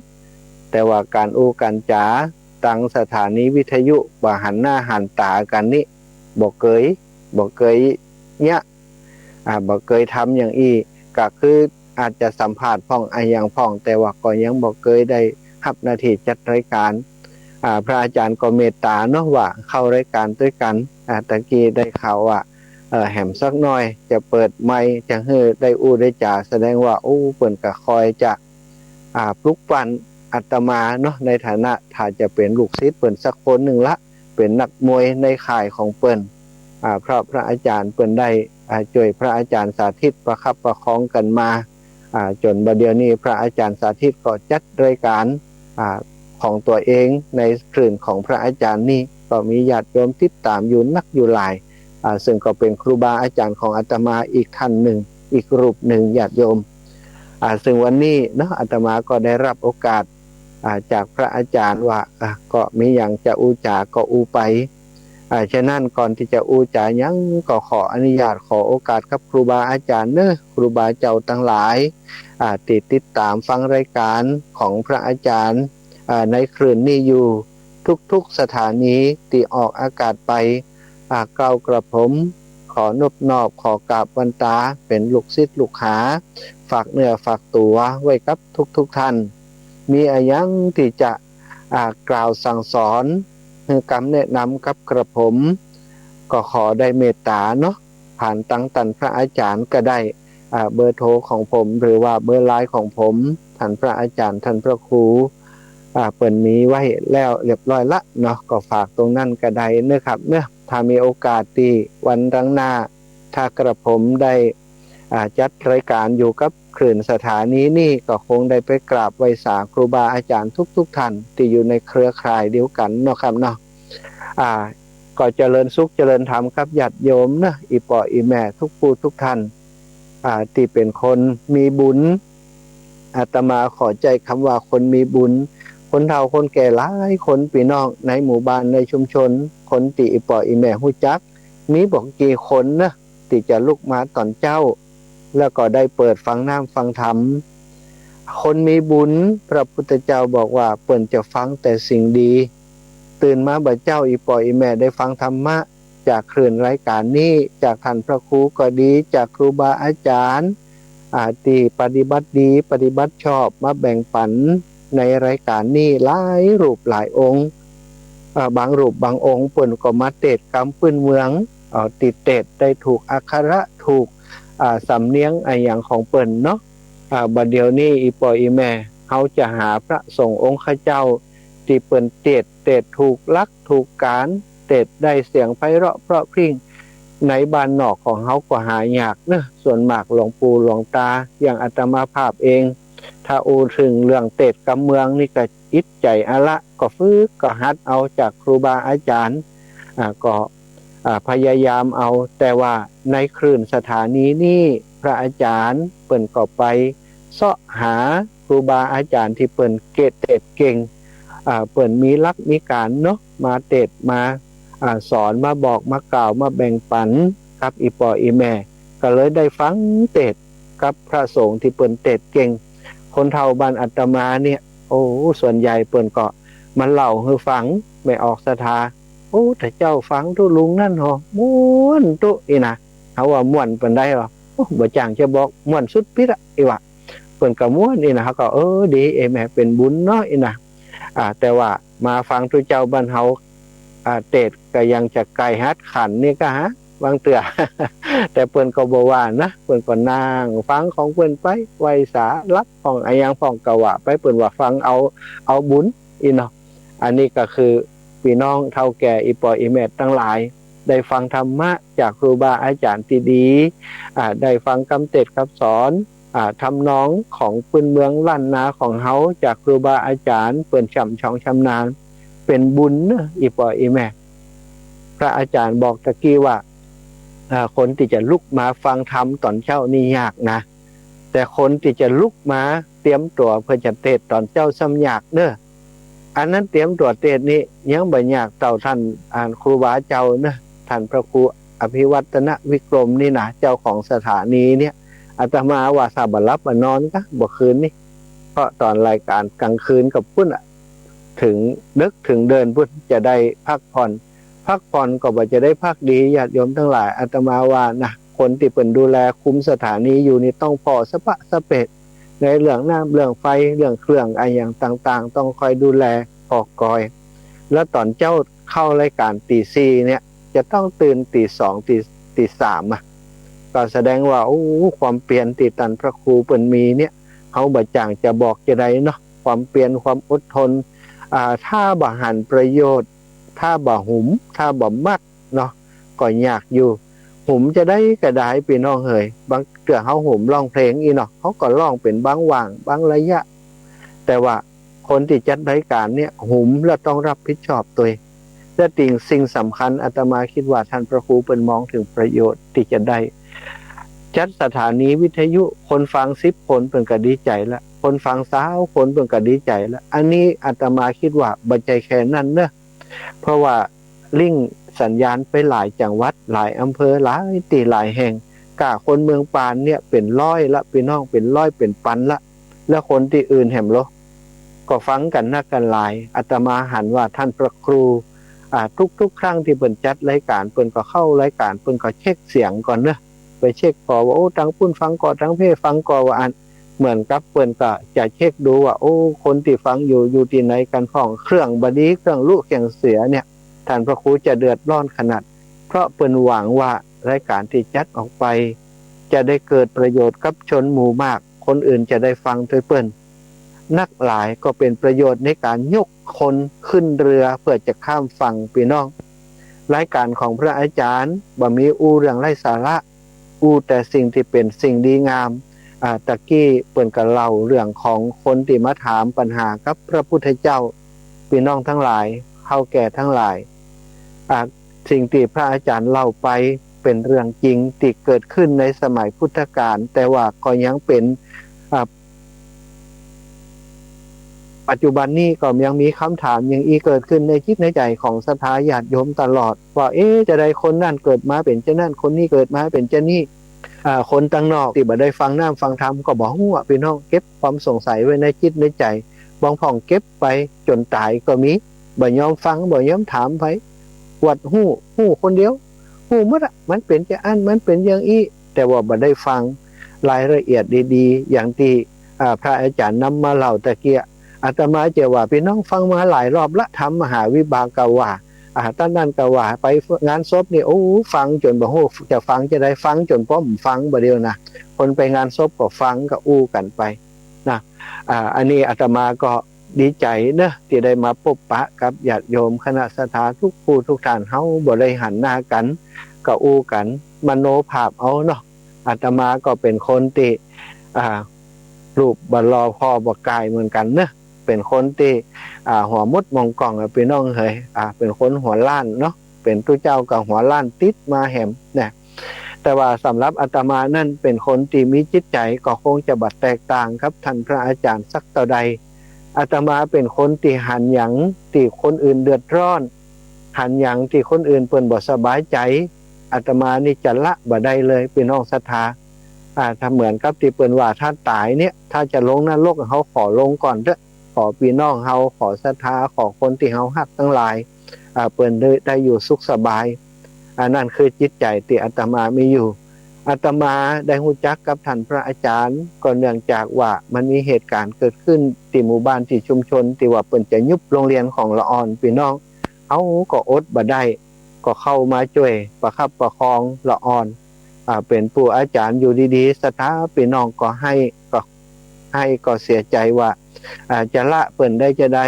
แต่ว่าก๋านอู้ก๋านจ๋าตางสถานีวิทยุ บ่หันหน้าหันต๋ากั๋นนี้ บ่เกย บ่เกยเยียะ อ่า บ่เกยทำอย่างอี้ ก็คืออาจจะสัมภาษณ์พ่องอะหยังพ่อง แต่ว่าก็ยังบ่เกยได้ฮับหน้าตี้จัดรายก๋าน อ่า พระอาจ๋ารย์ก็เมตต๋าเนาะ ว่าเข้ารายก๋านตวยกั๋น อ่า ตะกี้ได้ข่าวว่า เอ่อ แหมสักหน้อยจะเปิดไมค์ จะหื้อได้อู้ได้จ๋า แสดงว่า โอ้ เปิ้นก็คอยจะ อ่า ปลุกปั้นอาตมาเนาะ ในฐานะถ้าจะเป๋นลูกศิษย์เปิ้นสักคนนึ่งละ เป๋นนักมวยในค่ายของเปิ้น อ่า เพราะพระอาจ๋ารย์เปิ้นได้ อ่า จ้วยพระอาจ๋ารย์สาธิตประคับประคองกั๋นมา อ่า จ๋นบ่าเดี่ยวนี้พระอาจ๋ารย์สาธิตก็จัดรายก๋าน อ่า ของตั๋วเองในคลื่นของพระอาจ๋ารย์นี้ ก็มีญาติโยมติดต๋ามอยู่นักอยู่หลาย อ่า ซึ่งก็เป๋นครูบาอาจ๋ารย์ของอาตมาอีกต้านนึ่ง อีกรูปนึ่ง ญาติโยม อ่า ซึ่งวันนี้เนาะ อาตมาก็ได้ฮับโอกาส อ่า จากพระอาจ๋ารย์ว่า อ่า ก็มีหยังจะอู้จ๋าก็อู้ไป อ่า ฉะนั้นก่อนตี้จะอู้จ๋าหยังก็ขออนุญาตขอโอกาสกับครูบาอาจ๋ารย์เนาะ ครูบาเจ้าตังหลาย อ่า ตี้ติดต๋ามฟังรายก๋านของพระอาจ๋ารย์ อ่า ในคลื่นนี้อยู่ทุกๆ สถานีตี้ออกอากาศไป อ่า เก้ากระผมขอนบนอบขอกราบวันตาเป๋นลูกศิษย์ลูกหา ฝากเนื้อฝากตั๋วไว้กับทุกๆ ท่าน มีอะหยังตี้จะ อ่า กล่าวสั่งสอน หื้อกำแนะนำกับกระผม ก็ขอได้เมตต๋าเนาะ ผ่านตางต้านพระอาจ๋ารย์ก็ได้ อ่า เบอร์โทรของผม หรือว่าเบอร์ไลน์ของผม ต้านพระอาจ๋ารย์ ต้านพระครู อ่า เปิ้นมีไว้แล้วเรียบร้อยละเนาะ ก็ฝากตรงนั้นก็ได้เนาะครับเนาะ ถ้ามีโอกาสตี้วันตังหน้า ถ้ากระผมได้ อ่า จัดรายก๋านอยู่กับคลื่นสถานีนี้ ก็คงได้ไปกราบไหว้สาครูบาอาจ๋ารย์ทุกๆ ท่านตี้อยู่ในเครือข่ายเดียวกั๋นเนาะครับเนาะ อ่า ก็เจริญสุขเจริญธรรมกับญาติโยมเนาะ อี่ป้ออี่แม่ทุกผู้ทุกท่าน อ่า ตี้เป๋นคนมีบุญ อาตมาขอใจ๊กำว่าคนมีบุญ คนเฒ่าคนแก่หลายคน ปี้น้องในหมู่บ้านในชุมชน คนตี้อี่ป้ออี่แม่ฮู้จัก มีบ่กี่คนเนาะ ตี้จะลุกมาต๋อนเจ๊า แล้วก็ได้เปิดฟังน้ำฟังธรรม คนมีบุญ พระพุทธเจ้าบอกว่าเปิ้นจะฟังแต่สิ่งดี ตื่นมาบ่าเจ๊า อี่ป้ออี่แม่ได้ฟังธรรมะ จากคลื่นรายการนี้ จากท่านพระครูก็ดี จากครูบาอาจ๋ารย์ อ่า ตี้ปฏิบัติดี ปฏิบัติชอบ มาแบ่งปั๋นในรายการนี้ หลายรูปหลายองค์ อ่า บางรูปบางองค์เปิ้นก็มาเตสน์กำปื้นเมือง อ่า ตี้เตสน์ได้ถูกอักขระ ถูก อ่า สำเนียงอะหยังของเปิ้นเนาะ อ่า บ่าเดี่ยวนี้อี่ป้ออี่แม่ เฮาจะหาพระสงฆ์องค์ข้าเจ้า ตี้เปิ้นเตสน์ เตสน์ถูกหลักถูกก๋าน เตสน์ได้เสียงไพเราะเพราะพริ้ง ในบ้านนอกของเฮาก็หายากเนาะ ส่วนมากหลวงปู่หลวงตา อย่างอาตมาภาพเอง ถ้าอู้เถิงเรื่องเตสน์กำเมืองนี่ก็อิดใจ๋อะละ ก็ฝึกก็หัดเอาจากครูบาอาจ๋ารย์ อ่า ก็ อ่า พยายามเอา แต่ว่าในคลื่นสถานีนี้ พระอาจ๋ารย์เปิ้นก็ไปเซาะหาครูบาอาจ๋ารย์ตี้เปิ้นเกตเตสน์เก่ง อ่า เปิ้นมีหลักมีก๋านเนาะ มาเตสน์มา อ่า สอน มาบอก มากล่าว มาแบ่งปั๋นกับอี่ป้ออี่แม่ ก็เลยได้ฟังเตสน์กับพระสงฆ์ตี้เปิ้นเตสน์เก่ง คนเฒ่าบ้านอาตมาเนี่ย โอ้ ส่วนใหญ่เปิ้นก็มาเล่าหื้อฟัง แม่ออกศรัทธา โอ้ แต่เจ้าฟังตุ๊ลุงนั่นหอ ม่วนตุ๊ อี้นะ เฮาว่าม่วนปานใดวะ โอ้ บ่จ่างจะบอก ม่วนสุดปิ๊ดอะ อี้วะ เปิ้นก็ม่วน อี้นะ เฮาก็ เออ ดี เอ้ย แม่เป๋นบุญเนาะ อี้นะ อ่า แต่ว่ามาฟังตุ๊เจ้าบ้านเฮา อ่า เตสน์ก็ยังจะไก่ฮัดขันนี่กะฮะ บางเตื้อ แต่เปิ้นก็บ่ว่านะ เปิ้นก็นั่งฟังของเปิ้นไป ไหว้สาหลับพ่องอะหยังพ่องก็ว่าไป เปิ้นว่าฟังเอา เอาบุญ อี้เนาะ อันนี้ก็คือปี้น้องเฒ่าแก่อี่ป้ออี่แม่ตังหลาย ได้ฟังธรรมะจากครูบาอาจ๋ารย์ตี้ดี อ่า ได้ฟังกำเตสน์กำสอน อ่า ทำนองของปื้นเมืองล้านนาของเฮา จากครูบาอาจ๋ารย์เปิ้นช่ำชองชำนาญ เป๋นบุญเนาะ อี่ป้ออี่แม่ พระอาจ๋ารย์บอกตะกี้ว่า อ่า คนตี้จะลุกมาฟังธรรมต๋อนเจ๊านี่ยากนะ แต่คนตี้จะลุกมาเตรียมตั๋วเปื้อจะเตสน์ต๋อนเจ๊าซ้ำยากเนาะ อันนั้นเตรียมตั๋วเตสน์นี่ยังบ่ยากเต้าท่าน อ่า ครูบาเจ้าเนาะ ท่านพระครูอภิวัฒนวิกรมนี่นะ เจ้าของสถานีเนี่ย อาตมาว่าถ้าบ่หลับบ่นอนกะบ่คืนนี่ เพราะต๋อนรายการกลางคืนก็ปุ้นอะ เถิงดึกเถิงเดินปุ้น จะได้พักผ่อน พักผ่อนก็บ่จะได้พักดี ญาติโยมตังหลาย อาตมาว่านะ คนตี้เปิ้นดูแลคุมสถานีอยู่นี่ต้องผ่อสะปะสะเปะ ในเรื่องน้ำ เรื่องไฟ เรื่องเครื่องอะหยังต่างๆ ต้องคอยดูแลผ่อกอย แล้วต๋อนเจ๊าเข้ารายการตีสี่เนี่ย จะต้องตื่นตีสอง ตี ตีสามอะ ก็แสดงว่า โอ้ ความเปียรตี้ต้านพระครูเปิ้นมีเนี่ย เฮาบ่จ่างจะบอกจะใดเนาะ ความเปียร ความอดทน อ่า ถ้าบ่หันประโยชน์ ถ้าบ่หุม ถ้าบ่มักเนาะ ก็ยากอยู่ หุมจะใดก็ได้ปี้น้องเหย บางเตื้อเฮาหุมร้องเพลงอี้เนาะ เฮาก็ร้องเป๋นบางหว่าง บางระยะ แต่ว่าคนตี้จัดรายการเนี่ย หุมแล้วต้องรับผิดชอบตวย และสิ่ง สิ่งสำคัญ อาตมากึ๊ดว่าต้านพระครูเปิ้นมองเถิงประโยชน์ตี้จะได้ จัดสถานีวิทยุ คนฟังสิบคนเปิ้นก็ดีใจ๋ละ คนฟังซาวคนเปิ้นก็ดีใจ๋ละ อันนี้อาตมาคิดว่าบ่ใจ้แค่นั้นเนาะ เพราะว่าริ่งสัญญาณไปหลายจังหวัด หลายอำเภอ หลายตี้หลายแห่ง ก้าคนเมืองปานเนี่ยเป๋นร้อยละ ปี้น้อง เป๋นร้อยเป๋นปันละ แล้วคนตี้อื่นแหมโล ก็ฟังกั๋นนักกั๋นหลาย อาตมาหันว่าต้านพระครู อ่า ทุกๆ ครั้งตี้เปิ้นจัดรายการ เปิ้นก็เข้ารายการ เปิ้นก็เช็คเสียงก่อนเนาะ ไปเช็คผ่อว่า โอ้ ตางปุ้นฟังก่อ ตางเพฟังก่อ ว่าอั้น เหมือนกับเปิ้นก็จะเช็คดูว่า โอ้ คนตี้ฟังอยู่ อยู่ตี้ไหนกั๋นพ่อง เครื่องบ่ดี เครื่องลุเครื่องเสียเนี่ย ต้านพระครูจะเดือดร้อนขนาด เพราะเปิ้นหวังว่ารายการตี้จัดออกไป จะได้เกิดประโยชน์กับชนหมู่มาก คนอื่นจะได้ฟังตวยเปิ้น นักหลายก็เป๋นประโยชน์ในก๋านยกคนขึ้นเฮือเปื้อจะข้ามฝั่ง ปี้น้อง รายก๋านของพระอาจ๋ารย์บ่มีอู้เรื่องไร้สาระ อู้แต่สิ่งตี้เป๋นสิ่งดีงาม อ่า ตะกี้เปิ้นก็เล่าเรื่องของคนตี้มาถามปัญหากับพระพุทธเจ้า ปี้น้องตังหลาย เฒ่าแก่ตังหลาย อ่า สิ่งตี้พระอาจารย์เล่าไปเป๋นเรื่องจริงตี้เกิดขึ้นในสมัยพุทธกาล แต่ว่าก็ยังเป๋น อ่า ปัจจุบันนี้ก็ยังมีกำถามอย่างอี้เกิดขึ้นในจิตในใจ๋ของศรัทธาญาติโยมตลอด ว่า เอ๊ะ จาใดคนนั้นเกิดมาเป๋นจานั้น คนนี้เกิดมาเป๋นจานี้ อ่า คนตังนอกตี้บ่ได้ฟังน้ำฟังธรรมก็บ่ฮู้อะ ปี้น้อง เก็บความสงสัยไว้ในจิตในใจ๋ บางพ่องเก็บไปจ๋นต๋ายก็มี บ่ยอมฟัง บ่ยอมถามใผ อวดฮู้ ฮู้คนเดียว ฮู้หมดอะ มันเป๋นจาอั้น มันเป๋นอย่างอี้ แต่ว่าบ่ได้ฟังรายละเอียดดีๆ อย่างตี้ อ่า พระอาจารย์นำมาเล่าตะเกียะ อาตมาจะว่าปี้น้องฟังมาหลายรอบละ ธรรมมหาวิบากก็ว่า อ่า ต้านนั้นก็ว่า ไปงานศพนี่ โอ้ ฟังจ๋นบ่ฮู้จะฟังจาใด ฟังจ๋นป้อมฟังบ่าเดี่ยวนะ คนไปงานศพก็ฟังก็อู้กั๋นไปนะ อ่า อันนี้อาตมาก็ดีใจ๋เนาะ ตี้ได้มาปบปะกับญาติโยมคณะศรัทธากู้ผู้กู้ต้าน เฮาบ่ได้หันหน้ากั๋น ก็อู้กั๋นมโนภาพเอาเนาะ อาตมาก็เป๋นคนตี้ อ่า รูปบ่หล่อผ่อบ่ก๋ายเหมือนกั๋นเนาะ เป๋นคนตี้ อ่า หัวมดมองก่องอะปี้น้องเหย อ่า เป๋นคนหัวล้านเนาะ เป๋นตุ๊เจ้าก็หัวล้านติดมาแหมนะ แต่ว่าสำหรับอาตมานั้นเป๋นคนตี้มีจิตใจ๋ก็คงจะบ่แตกต่างกับต้านพระอาจารย์สักเต้าใด อาตมาเป๋นคนตี้หันหยังตี้คนอื่นเดือดร้อน หันหยังตี้คนอื่นเปิ้นบ่สบายใจ๋ อาตมานี่จะละบ่ได้เลยปี้น้องศรัทธา อ่า ถ้าเหมือนกับตี้เปิ้นว่าถ้าต๋ายเนี่ย ถ้าจะลงนรก เฮาขอลงก่อนเต๊อะ ขอปี้น้องเฮา ขอศรัทธา ขอคนตี้เฮาฮักตังหลาย อ่า เปิ้นได้ ได้อยู่สุขสบาย อันนั้นคือจิตใจ๋ตี้อาตมามีอยู่ อาตมาได้ฮู้จักกับต้านพระอาจารย์ ก็เนื่องจากว่ามันมีเหตุก๋ารณ์เกิดขึ้นตี้หมู่บ้านตี้ชุมชน ตี้ว่าเปิ้นจะยุบโรงเรียนของละอ่อนปี้น้อง เฮาก็อดบ่ได้ ก็เข้ามาจ้วยประคับประคองละอ่อน อ่า เป๋นปู่อาจ๋ารย์อยู่ดีๆ ศรัทธาปี้น้องก็ไห้ ก็ไห้ก็เสียใจ๋ว่า อ่า จะละเปิ้นได้จาใด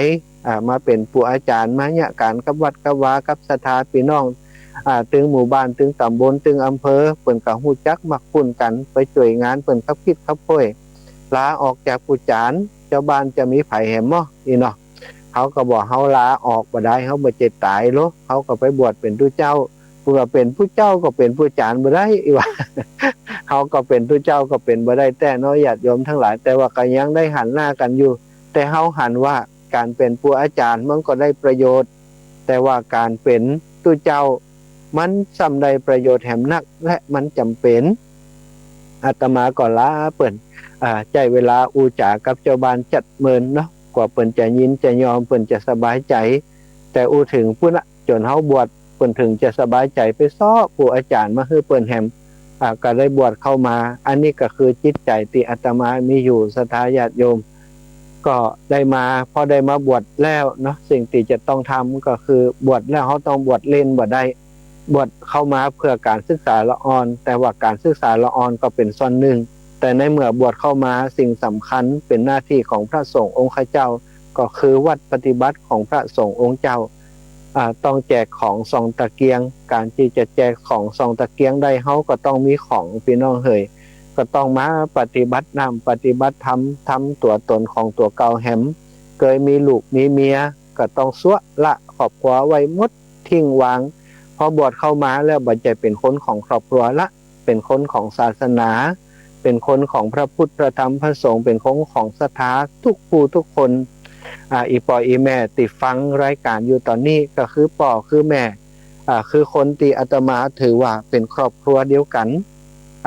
อ่า มาเป๋นปู่อาจ๋ารย์ มาเยียะก๋านกับวัดกับวา กับศรัทธาปี้น้อง อ่า ตึงหมู่บ้าน ตึงต๋ำบล ตึงอำเภอ เปิ้นก็ฮู้จักมักคุ้นกั๋น ไปจ้วยงานเปิ้นคับคิดคับถ้วย ลาออกจากปู่จ๋ารย์ เจ้าบ้านจะมีใผแหมมอ อี้เนาะ เฮาก็บอกเฮาลาออกบ่ได้ เฮาบ่ใจ้ต๋ายโล เฮาก็ไปบวชเป๋นตุ๊เจ้า เปิ้นว่าเป๋นตุ๊เจ้าก็เป๋นปู่จ๋ารย์บ่ได้ อี้ว่า เฮาก็เป๋นตุ๊เจ้าก็เป๋นบ่ได้แต๊เนาะ ญาติโยมตังหลาย แต่ว่าก็ยังได้หันหน้ากั๋นอยู่ แต่เฮาหันว่าก๋านเป๋นปู่อาจ๋ารย์มันก็ได้ประโยชน์ แต่ว่าก๋านเป๋นตุ๊เจ้ามันส่ำได้ประโยชน์แหมนัก และมันจ๋ำเป๋น อาตมาก็ลาเปิ้น อ่า ใจ๊เวลาอู้จ๋ากับเจ้าบ้านจัดเมินเนาะ กว่าเปิ้นจะยินจะยอม เปิ้นจะสบายใจ๋ แต่อู้เถิงปู้นละ จ๋นเฮาบวช เปิ้นเถิงจะสบายใจ๋ไปเซาะปู่อาจ๋ารย์มาหื้อเปิ้นแหม อ่า ก็ได้บวชเข้ามา อันนี้ก็คือจิตใจ๋ตี้อาตมามีอยู่ ศรัทธาญาติโยม ก็ได้มา พอได้มาบวชแล้วเนาะ สิ่งตี้จะต้องทำก็คือบวชแล้วเฮาต้องบวชเล่นบ่ได้ บวชเข้ามาเพื่อก๋านศึกษาละอ่อน แต่ว่าก๋านศึกษาละอ่อนก็เป๋นส่วนนึ่ง แต่ในเมื่อบวชเข้ามา สิ่งสำคัญเป๋นหน้าตี้ของพระสงฆ์องค์ข้าเจ้า ก็คือวัตรปฏิบัติของพระสงฆ์องค์เจ้า อ่า ต้องแจกของซองตะเกียง ก๋านตี้จะแจกของซองตะเกียงได้ เฮาก็ต้องมีของ ปี้น้องเหย ก็ต้องมาปฏิบัติน้ำปฏิบัติธรรม ทำตั๋วตนของตั๋วเก่าแหม เกยมีลูกมีเมีย ก็ต้องสละครอบครัวไว้หมด ทิ้งวาง พอบวชเข้ามาแล้วบ่ใจ้เป๋นคนของครอบครัวละ เป๋นคนของศาสนา เป๋นคนของพระพุทธพระธรรมพระสงฆ์ เป๋นคนของศรัทธากู้ผู้กู้คน อ่า อี่ป้ออี่แม่ตี้ฟังรายก๋านอยู่ต๋อนนี้ ก็คือป้อคือแม่ อ่า คือคนตี้อาตมาถือว่าเป๋นครอบครัวเดียวกั๋น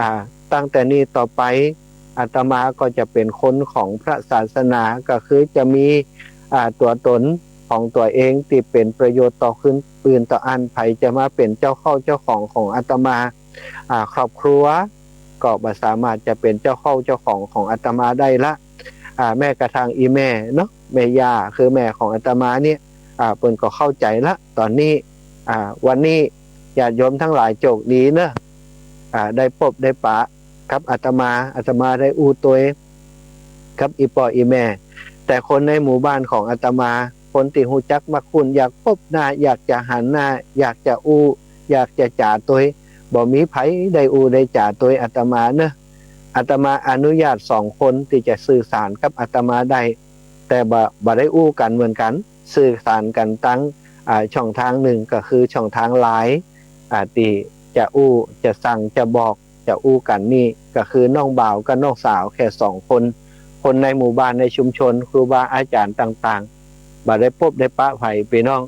อ่า ตั้งแต่นี้ต่อไป อาตมาก็จะเป๋นคนของพระศาสนา ก็คือจะมี อ่า ตั๋วตนของตั๋วเองตี้เป๋นประโยชน์ต่อคนอื่นต่ออัน ใผจะมาเป๋นเจ้าเข้าเจ้าของของอาตมา อ่า ครอบครัวก็บ่สามารถจะเป๋นเจ้าเข้าเจ้าของของอาตมาได้ละ อ่า แม้กระทั่งอี่แม่เนาะ แม่ย่า คือแม่ของอาตมาเนี่ย อ่า เปิ้นก็เข้าใจ๋ละ ต๋อนนี้ อ่า วันนี้ญาติโยมตังหลายโจคดีเนาะ อ่า ได้ปบได้ปะกับอาตมา อาตมาได้อู้ตวยกับอี่ป้ออี่แม่ แต่คนในหมู่บ้านของอาตมา คนตี้ฮู้จักมักคุ้น อยากปบหน้า อยากจะหันหน้า อยากจะอู้ อยากจะจ๋าตวย บ่มีใผได้อู้ได้จ๋าตวยอาตมาเนาะ อาตมาอนุญาตสองคนตี้จะสื่อสารกับอาตมาได้ แต่บ่ บ่ได้อู้กั๋นเหมือนกั๋น สื่อสารกั๋นตัง อ่า ช่องตางนึ่งก็คือช่องตางไลน์ อ่า ตี้จะอู้ จะสั่ง จะบอก จะอู้กั๋นนี่ ก็คือน้องบ่าวกับน้องสาวแค่สองคน คนในหมู่บ้านในชุมชน ครูบาอาจ๋ารย์ต่างๆ บ่ได้ปบได้ปะใผ ปี้น้อง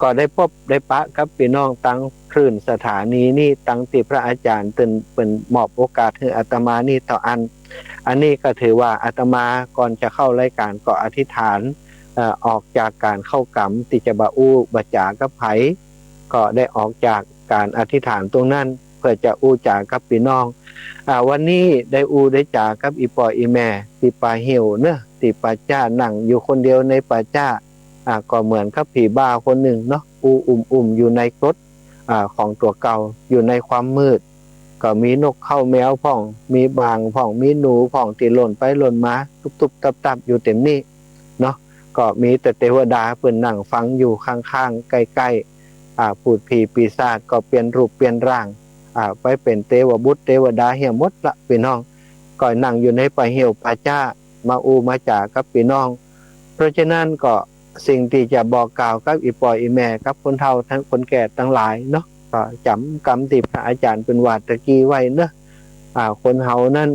ก็ได้ปบได้ปะกับปี้น้องตังคลื่นสถานีนี่ ตังตี้พระอาจ๋ารย์เปิ้น เปิ้นมอบโอกาสหื้ออาตมานี่เต้าอั้น อันนี้ก็ถือว่าอาตมาก่อนจะเข้ารายก๋านก็อธิษฐาน เอ่อ ออกจากก๋านเข้ากรรมตี้จะบ่อู้บ่จ๋ากับใผ ก็ได้ออกจากก๋านอธิษฐานตรงนั้น เปื้อจะอู้จ๋ากับปี้น้อง อ่า วันนี้ได้อู้ได้จ๋ากับอี่ป้ออี่แม่ตี้ป่าเหี่ยวเนาะ ตี้ป่าจ๊า นั่งอยู่คนเดียวในป่าจ๊า อ่า ก็เหมือนกับผีบ้าคนนึ่งเนาะ อู้อุ่มๆ อยู่ในกรด อ่า ของตั๋วเก่า อยู่ในความมืด ก็มีนกเค้าแมวพ่อง มีบ่างพ่อง มีหนูพ่อง ตี้ล่นไปล่นมา ตุ๊บๆ ตับๆ อยู่เต็มนี่เนาะ ก็มีแต่เตวดาเปิ้นนั่งฟังอยู่ข้างๆ ใก้ๆ อ่า พูดผีปีศาจก็เปลี่ยนรูปเปลี่ยนร่าง อ่า ไปเป๋นเตวบุตรเตวดาเหียหมดละปี้น้อง ก็นั่งอยู่ในป่าเหี่ยวป่าจ๊า มาอู้มาจ๋ากับปี้น้อง เพราะฉะนั้นก็สิ่งตี้จะบอกกล่าวกับอี่ป้ออี่แม่กับคนเฒ่าตังคนแก่ตังหลายเนาะ ก็จ๋ำกำตี้พระอาจ๋ารย์เปิ้นว่าตะกี้ไว้เนาะ อ่า คนเฮานั้น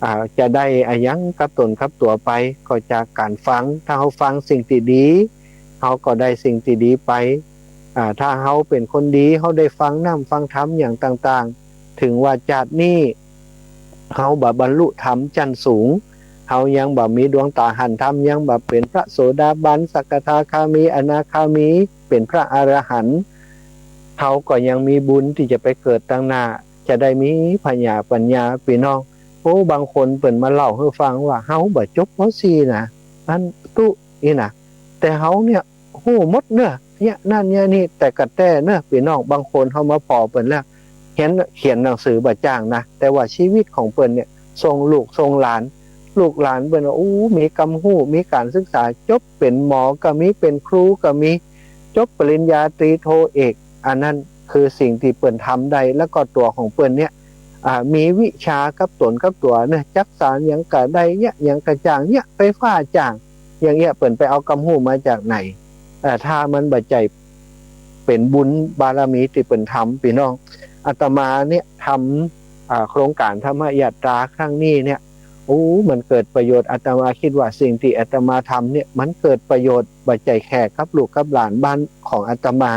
อ่า จะได้อะหยังกับต๋นกับตั๋วไป ก็จากก๋านฟัง ถ้าเฮาฟังสิ่งตี้ดี เฮาก็ได้สิ่งตี้ดีไป อ่า ถ้าเฮาเป๋นคนดี เฮาได้ฟังน้ำฟังธรรมอย่างต่างๆ เถิงว่าจาตินี้เฮาบ่บรรลุธรรมจั้นสูง เฮายังบ่มีดวงต๋าหันธรรม ยังบ่เป๋นพระโสดาบัน สกทาคามี อนาคามี เป๋นพระอรหันต์ เฮาก็ยังมีบุญตี้จะไปเกิดตังหน้า จะได้มีผญาปั๋ญญาปี้น้อง โอ้ บางคนเปิ้นมาเล่าหื้อฟังว่า เฮาบ่จบ ป.สี่ นะ อันตุ๊อี้นะ แต่เฮาเนี่ย ฮู้หมดเนาะ เยียะนั่นเยียะนี่ แต่กระแต๊เนาะปี้น้อง บางคนเฮามาผ่อเปิ้นแล้ว เขียน เขียนหนังสือบ่จ้างนะ แต่ว่าชีวิตของเปิ้นเนี่ย ส่งลูกส่งหลาน ลูกหลานเปิ้นว่า อู้ มีกำฮู้ มีก๋านศึกษา จบเป๋นหมอก็มี เป๋นครูก็มี จบปริญญาตรีโทเอก อันนั้นคือสิ่งตี้เปิ้นทำได้ แล้วก็ตั๋วของเปิ้นเนี่ย อ่า มีวิชากับต๋นกับตั๋วเนาะ จักสานหยังก็ได้ เยียะหยังก็จ้าง เยียะไฟฟ้าจ้าง อย่างเยียะ เปิ้นไปเอากำฮู้มาจากไหน เอ่อ ถ้ามันบ่ใจ้เป๋นบุญบารมีตี้เปิ้นทำ ปี้น้อง อาตมาเนี่ยทำ อ่า โครงก๋านธรรมยาตราครั้งนี้เนี่ย โอ้ มันเกิดประโยชน์ อาตมาคิดว่าสิ่งตี้อาตมาทำเนี่ย มันเกิดประโยชน์บ่ใจ้แค่กับลูกกับหลานบ้านของอาตมา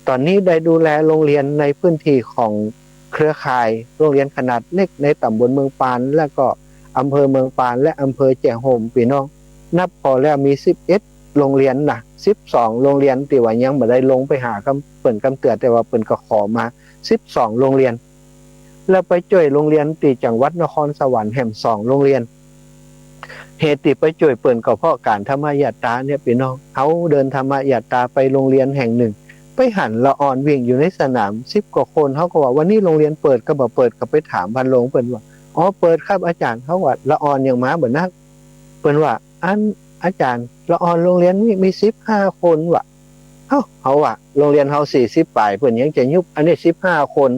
ต๋อนนี้ได้ดูแลโรงเรียนในพื้นที่ของเครือข่ายโรงเรียนขนาดเล็กในต๋ำบลเมืองปาน และก็อำเภอเมืองปาน และอำเภอแจ้ห่ม ปี้น้อง นับผ่อแล้วมีสิบเอ็ดโรงเรียนนะ สิบสองโรงเรียนตี้ว่ายังบ่ได้ลงไปหากำ เปิ้นกำเตื้อ แต่ว่าเปิ้นก็ขอมา สิบสองโรงเรียน แล้วไปจ้วยโรงเรียนตี้จังหวัดนครสวรรค์แหมสองโรงเรียน เหตุตี้ไปจ้วยเปิ้นก็เพราะก๋านธรรมยาตราเนี่ย ปี้น้อง เฮาเดินธรรมยาตราไปโรงเรียนแห่งนึ่ง ไปหันละอ่อนวิ่งอยู่ในสนาม สิบกว่าคน เฮาก็ว่าวันนี้โรงเรียนเปิดก็บ่เปิด ก็ไปถามพาโรงเปิ้นว่า อ๋อ เปิดครับอาจ๋ารย์ เฮาว่า ละอ่อนยังมาบ่นัก เปิ้นว่า อันอาจ๋ารย์ ละอ่อนโรงเรียนนี้มีสิบห้าคนว่ะ เอ้า เฮาว่า โรงเรียนเฮาสี่สิบป๋าย เปิ้นยังจะยุบ อันนี้สิบห้าคน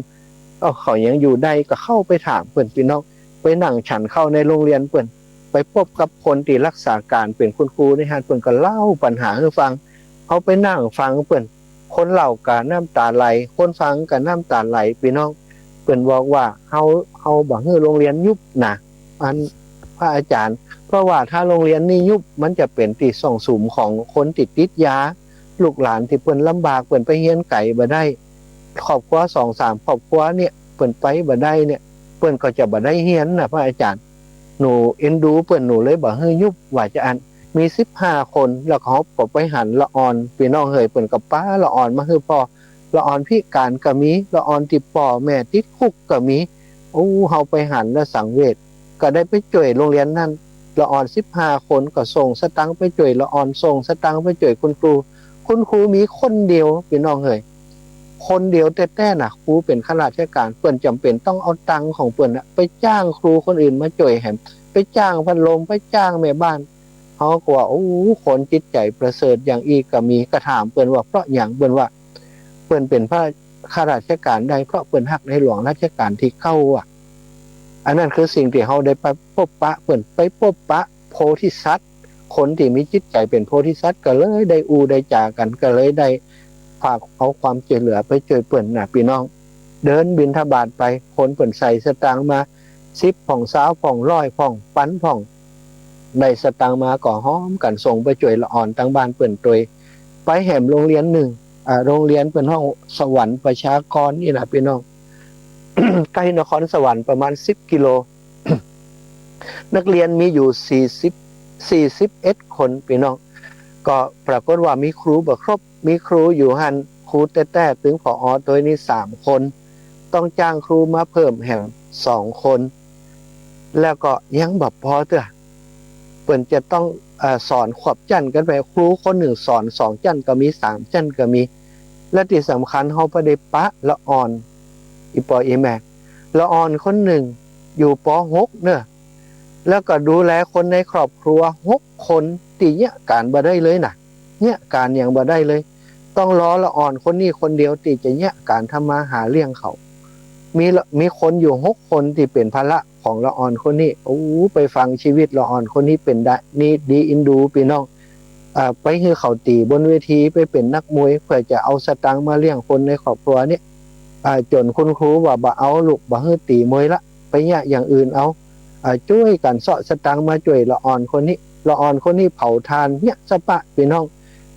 เอ้า เขายังอยู่ได้ ก็เข้าไปถามเปิ้น ปี้น้อง ไปนั่งฉันข้าวในโรงเรียนเปิ้น ไปปบกับคนตี้รักษาก๋านเป๋นคุณครูในหั้น เปิ้นก็เล่าปัญหาหื้อฟัง เฮาไปนั่งฟังเปิ้น คนเล่าก็น้ำต๋าไหล คนฟังก็น้ำต๋าไหล ปี้น้อง เปิ้นบอกว่า เฮา เฮาบ่หื้อโรงเรียนยุบนะ อันพระอาจ๋ารย์ เพราะว่าถ้าโรงเรียนนี้ยุบ มันจะเป๋นตี้ซ่องสุมของคนตี้ติดยา ลูกหลานตี้เปิ้นลำบาก เปิ้นไปเฮียนไก๋บ่ได้ ครอบครัวสองสามครอบครัวเนี่ย เปิ้นไปบ่ได้เนี่ย เปิ้นก็จะบ่ได้เฮียนนะพระอาจ๋ารย์ หนูเอ็นดูเปิ้น หนูเลยบ่หื้อยุบ ว่าจาอั้น มีสิบห้าคน แล้วก็เฮาก็ไปหันละอ่อน ปี้น้องเหย เปิ้นก็ปาละอ่อนมาหื้อผ่อ ละอ่อนพิก๋านก็มี ละอ่อนตี้ป้อแม่ติดคุกก็มี โอ้ เฮาไปหันแล้วสังเวช ก็ได้ไปจ้วยโรงเรียนนั้น ละอ่อนสิบห้าคน ก็ส่งสตางค์ไปจ้วยละอ่อน ส่งสตางค์ไปจ้วยคุณครู คุณครูมีคนเดียว ปี้น้องเหย คนเดียวแต๊ๆ นะ ครูเป๋นข้าราชก๋าน เปิ้นจ๋ำเป๋นต้องเอาตังค์ของเปิ้นน่ะ ไปจ้างครูคนอื่นมาจ้วยแหม ไปจ้างพัดลม ไปจ้างแม่บ้าน เฮาก็ว่า โอ้ คนจิตใจ๋ประเสริฐอย่างอี้ก็มี ก็ถามเปิ้นว่า เพราะหยัง เปิ้นว่า เปิ้นเป๋นพระข้าราชก๋านได้ เพราะเปิ้นฮักในหลวงรัชกาลตี้เก้าอะ อันนั้นคือสิ่งตี้เฮาได้ไปปบปะเปิ้น ไปปบปะโพธิสัตว์ คนตี้มีจิตใจ๋เป๋นโพธิสัตว์ก็เลยได้อู้ได้จ๋ากั๋น ก็เลยได้ฝากเอาความจ้วยเหลือไปจ้วยเปิ้นน่ะปี้น้อง เดินบิณฑบาตไป คนเปิ้นใส่สตางค์มา สิบพ่อง ซาวพ่อง ร้อยพ่อง ปันพ่อง ได้สตางค์มาก็ฮ้อมกั๋นส่งไปจ้วยละอ่อนตังบ้านเปิ้นตวย ไปแหมโฮงเฮียนนึ่ง อ่า โฮงเฮียนเปิ้นฮ้องสวรรค์ประชากรนี่น่ะปี้น้อง ใก้นครสวรรค์ประมาณสิบกิโล นักเฮียนมีอยู่สี่สิบ สี่สิบเอ็ดคนปี้น้อง ก็ปรากฏว่ามีครูบ่ครบ มีครูอยู่หั้น ครูแต๊ๆ ตึง ผอ ตวยนี่สามคน ต้องจ้างครูมาเพิ่มแหมสองคน แล้วก็ยังบ่ปอเตื้อ เปิ้นจะต้อง เอ่อ สอนควบจั้นกั๋นไป ครูคนนึ่งสอนสองจั้นก็มี สามจั้นก็มี และตี้สำคัญเฮาบ่ได้ปะละอ่อน อี่ป้ออี่แม่ ละอ่อนคนนึ่งอยู่ ป.หก เนาะ แล้วก็ดูแลคนในครอบครัวหกคน ตี้เยียะก๋านบ่ได้เลยน่ะ เยียะก๋านหยังบ่ได้เลย ต้องรอละอ่อนคนนี้คนเดียวตี้จะเยียะก๋านทำมาหาเลี้ยงเขา มีละ มีคนอยู่หกคนตี้เป๋นภาระของละอ่อนคนนี้ โอ้ ไปฟังชีวิตละอ่อนคนนี้เป๋นได้ นี่ดีอินดูปี้น้อง อ่า ไปหื้อเขาตี๋บนเวที ไปเป๋นนักมวย เปื้อจะเอาสตางค์มาเลี้ยงคนในครอบครัวเนี่ย อ่า จ๋นคุณครูว่าบ่เอาลูก บ่หื้อตี๋มวยละ ไปเยียะอย่างอื่นเอา อ่า จ้วยกั๋นเซาะสตางค์มาจ้วยละอ่อนคนนี้ ละอ่อนคนนี้เผาถ่านเยียะสะปะปี้น้อง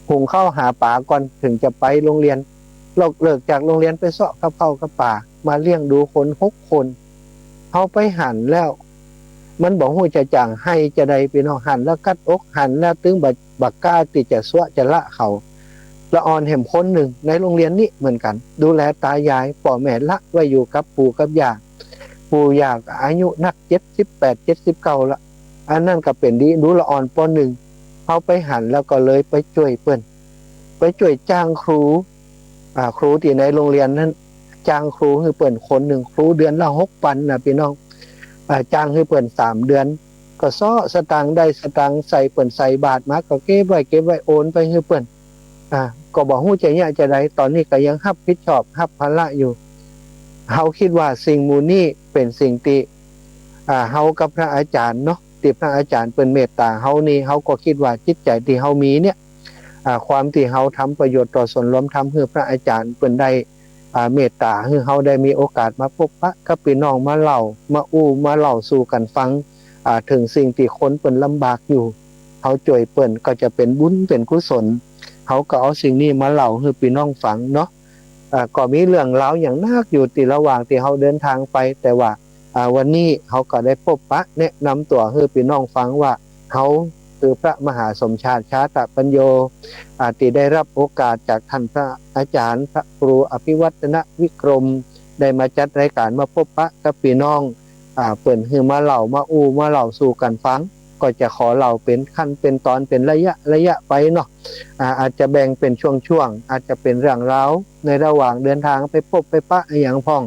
หุงข้าวหาป๋าก่อน เถิงจะไปโฮงเฮียน เลิก เลิกจากโฮงเฮียนไปเซาะกับข้าวกับป๋า มาเลี้ยงดูคนหกคน เฮาไปหันแล้ว มันบ่ฮู้จะจ๋างไห้จาใดปี้น้อง หันแล้วกัดอก หันแล้วตึงบ่ บ่กล้าตี้จะซัวะจะละเขา ละอ่อนแหมคนนึ่งในโฮงเฮียนนี้เหมือนกั๋น ดูแลตายาย ป้อแม่ละไว้อยู่กับปู่กับย่า ปู่ย่าก็อายุนัก เจ็ดสิบแปด เจ็ดสิบเก้าละ อันนั้นก็เป๋นดีดูละอ่อน ป.หนึ่ง เฮาไปหันแล้วก็เลยไปจ้วยเปิ้น ไปจ้วยจ้างครู อ่า ครูตี้ในโฮงเฮียนนั้น จ้างครูหื้อเปิ้นคนนึ่ง ครูเดือนละหกปันน่ะปี้น้อง อ่า จ้างหื้อเปิ้นสามเดือน ก็เซาะสตางค์ ได้สตางค์ใส่ เปิ้นใส่บาตรมาก็เก็บไว้ เก็บไว้โอนไปหื้อเปิ้น อ่า ก็บ่ฮู้จะเยียะจาใด ต๋อนนี้ก็ยังฮับผิดชอบ ฮับภาระอยู่ เฮากึ๊ดว่าสิ่งหมู่นี้เป๋นสิ่งตี้ อ่า เฮากับพระอาจ๋ารย์เนาะ ตี้พระอาจ๋ารย์เปิ้นเมตต๋าเฮานี่ เฮาก็กึ๊ดว่าจิตใจ๋ตี้เฮามีเนี่ย อ่า ความตี้เฮาทำประโยชน์ต่อส่วนรวม ทำหื้อพระอาจ๋ารย์เปิ้นได้ อ่า เมตต๋าหื้อเฮาได้มีโอกาสมาพบปะกับปี้น้อง มาเล่า มาอู้ มาเล่าสู่กั๋นฟัง อ่า เถิงสิ่งตี้คนเปิ้นลำบากอยู่ เฮาจ้วยเปิ้นก็จะเป๋นบุญเป๋นกุศล เฮาก็เอาสิ่งนี้มาเล่าหื้อปี้น้องฟังเนาะ อ่า ก็มีเรื่องราวอย่างนักอยู่ตี้ระหว่างตี้เฮาเดินทางไป แต่ว่า อ่า วันนี้เฮาก็ได้พบปะแนะนำตั๋วหื้อปี้น้องฟังว่า เฮาคือพระมหาสมชาติ ชาตะปัญโญ อ่า ตี้ได้ฮับโอกาสจากต้านพระอาจ๋ารย์ พระครูอภิวัฒนวิกรม ได้มาจัดรายก๋านมาพบปะกับปี้น้อง อ่า เปิ้นหื้อมาเล่า มาอู้ มาเล่าสู่กั๋นฟัง ก็จะขอเล่าเป๋นขั้นเป๋นตอน เป๋นระยะระยะไปเนาะ อ่า อาจจะแบ่งเป๋นช่วงๆ อาจจะเป๋นเรื่องราวในระหว่างเดินทางไปพบไปปะอะหยังพ่อง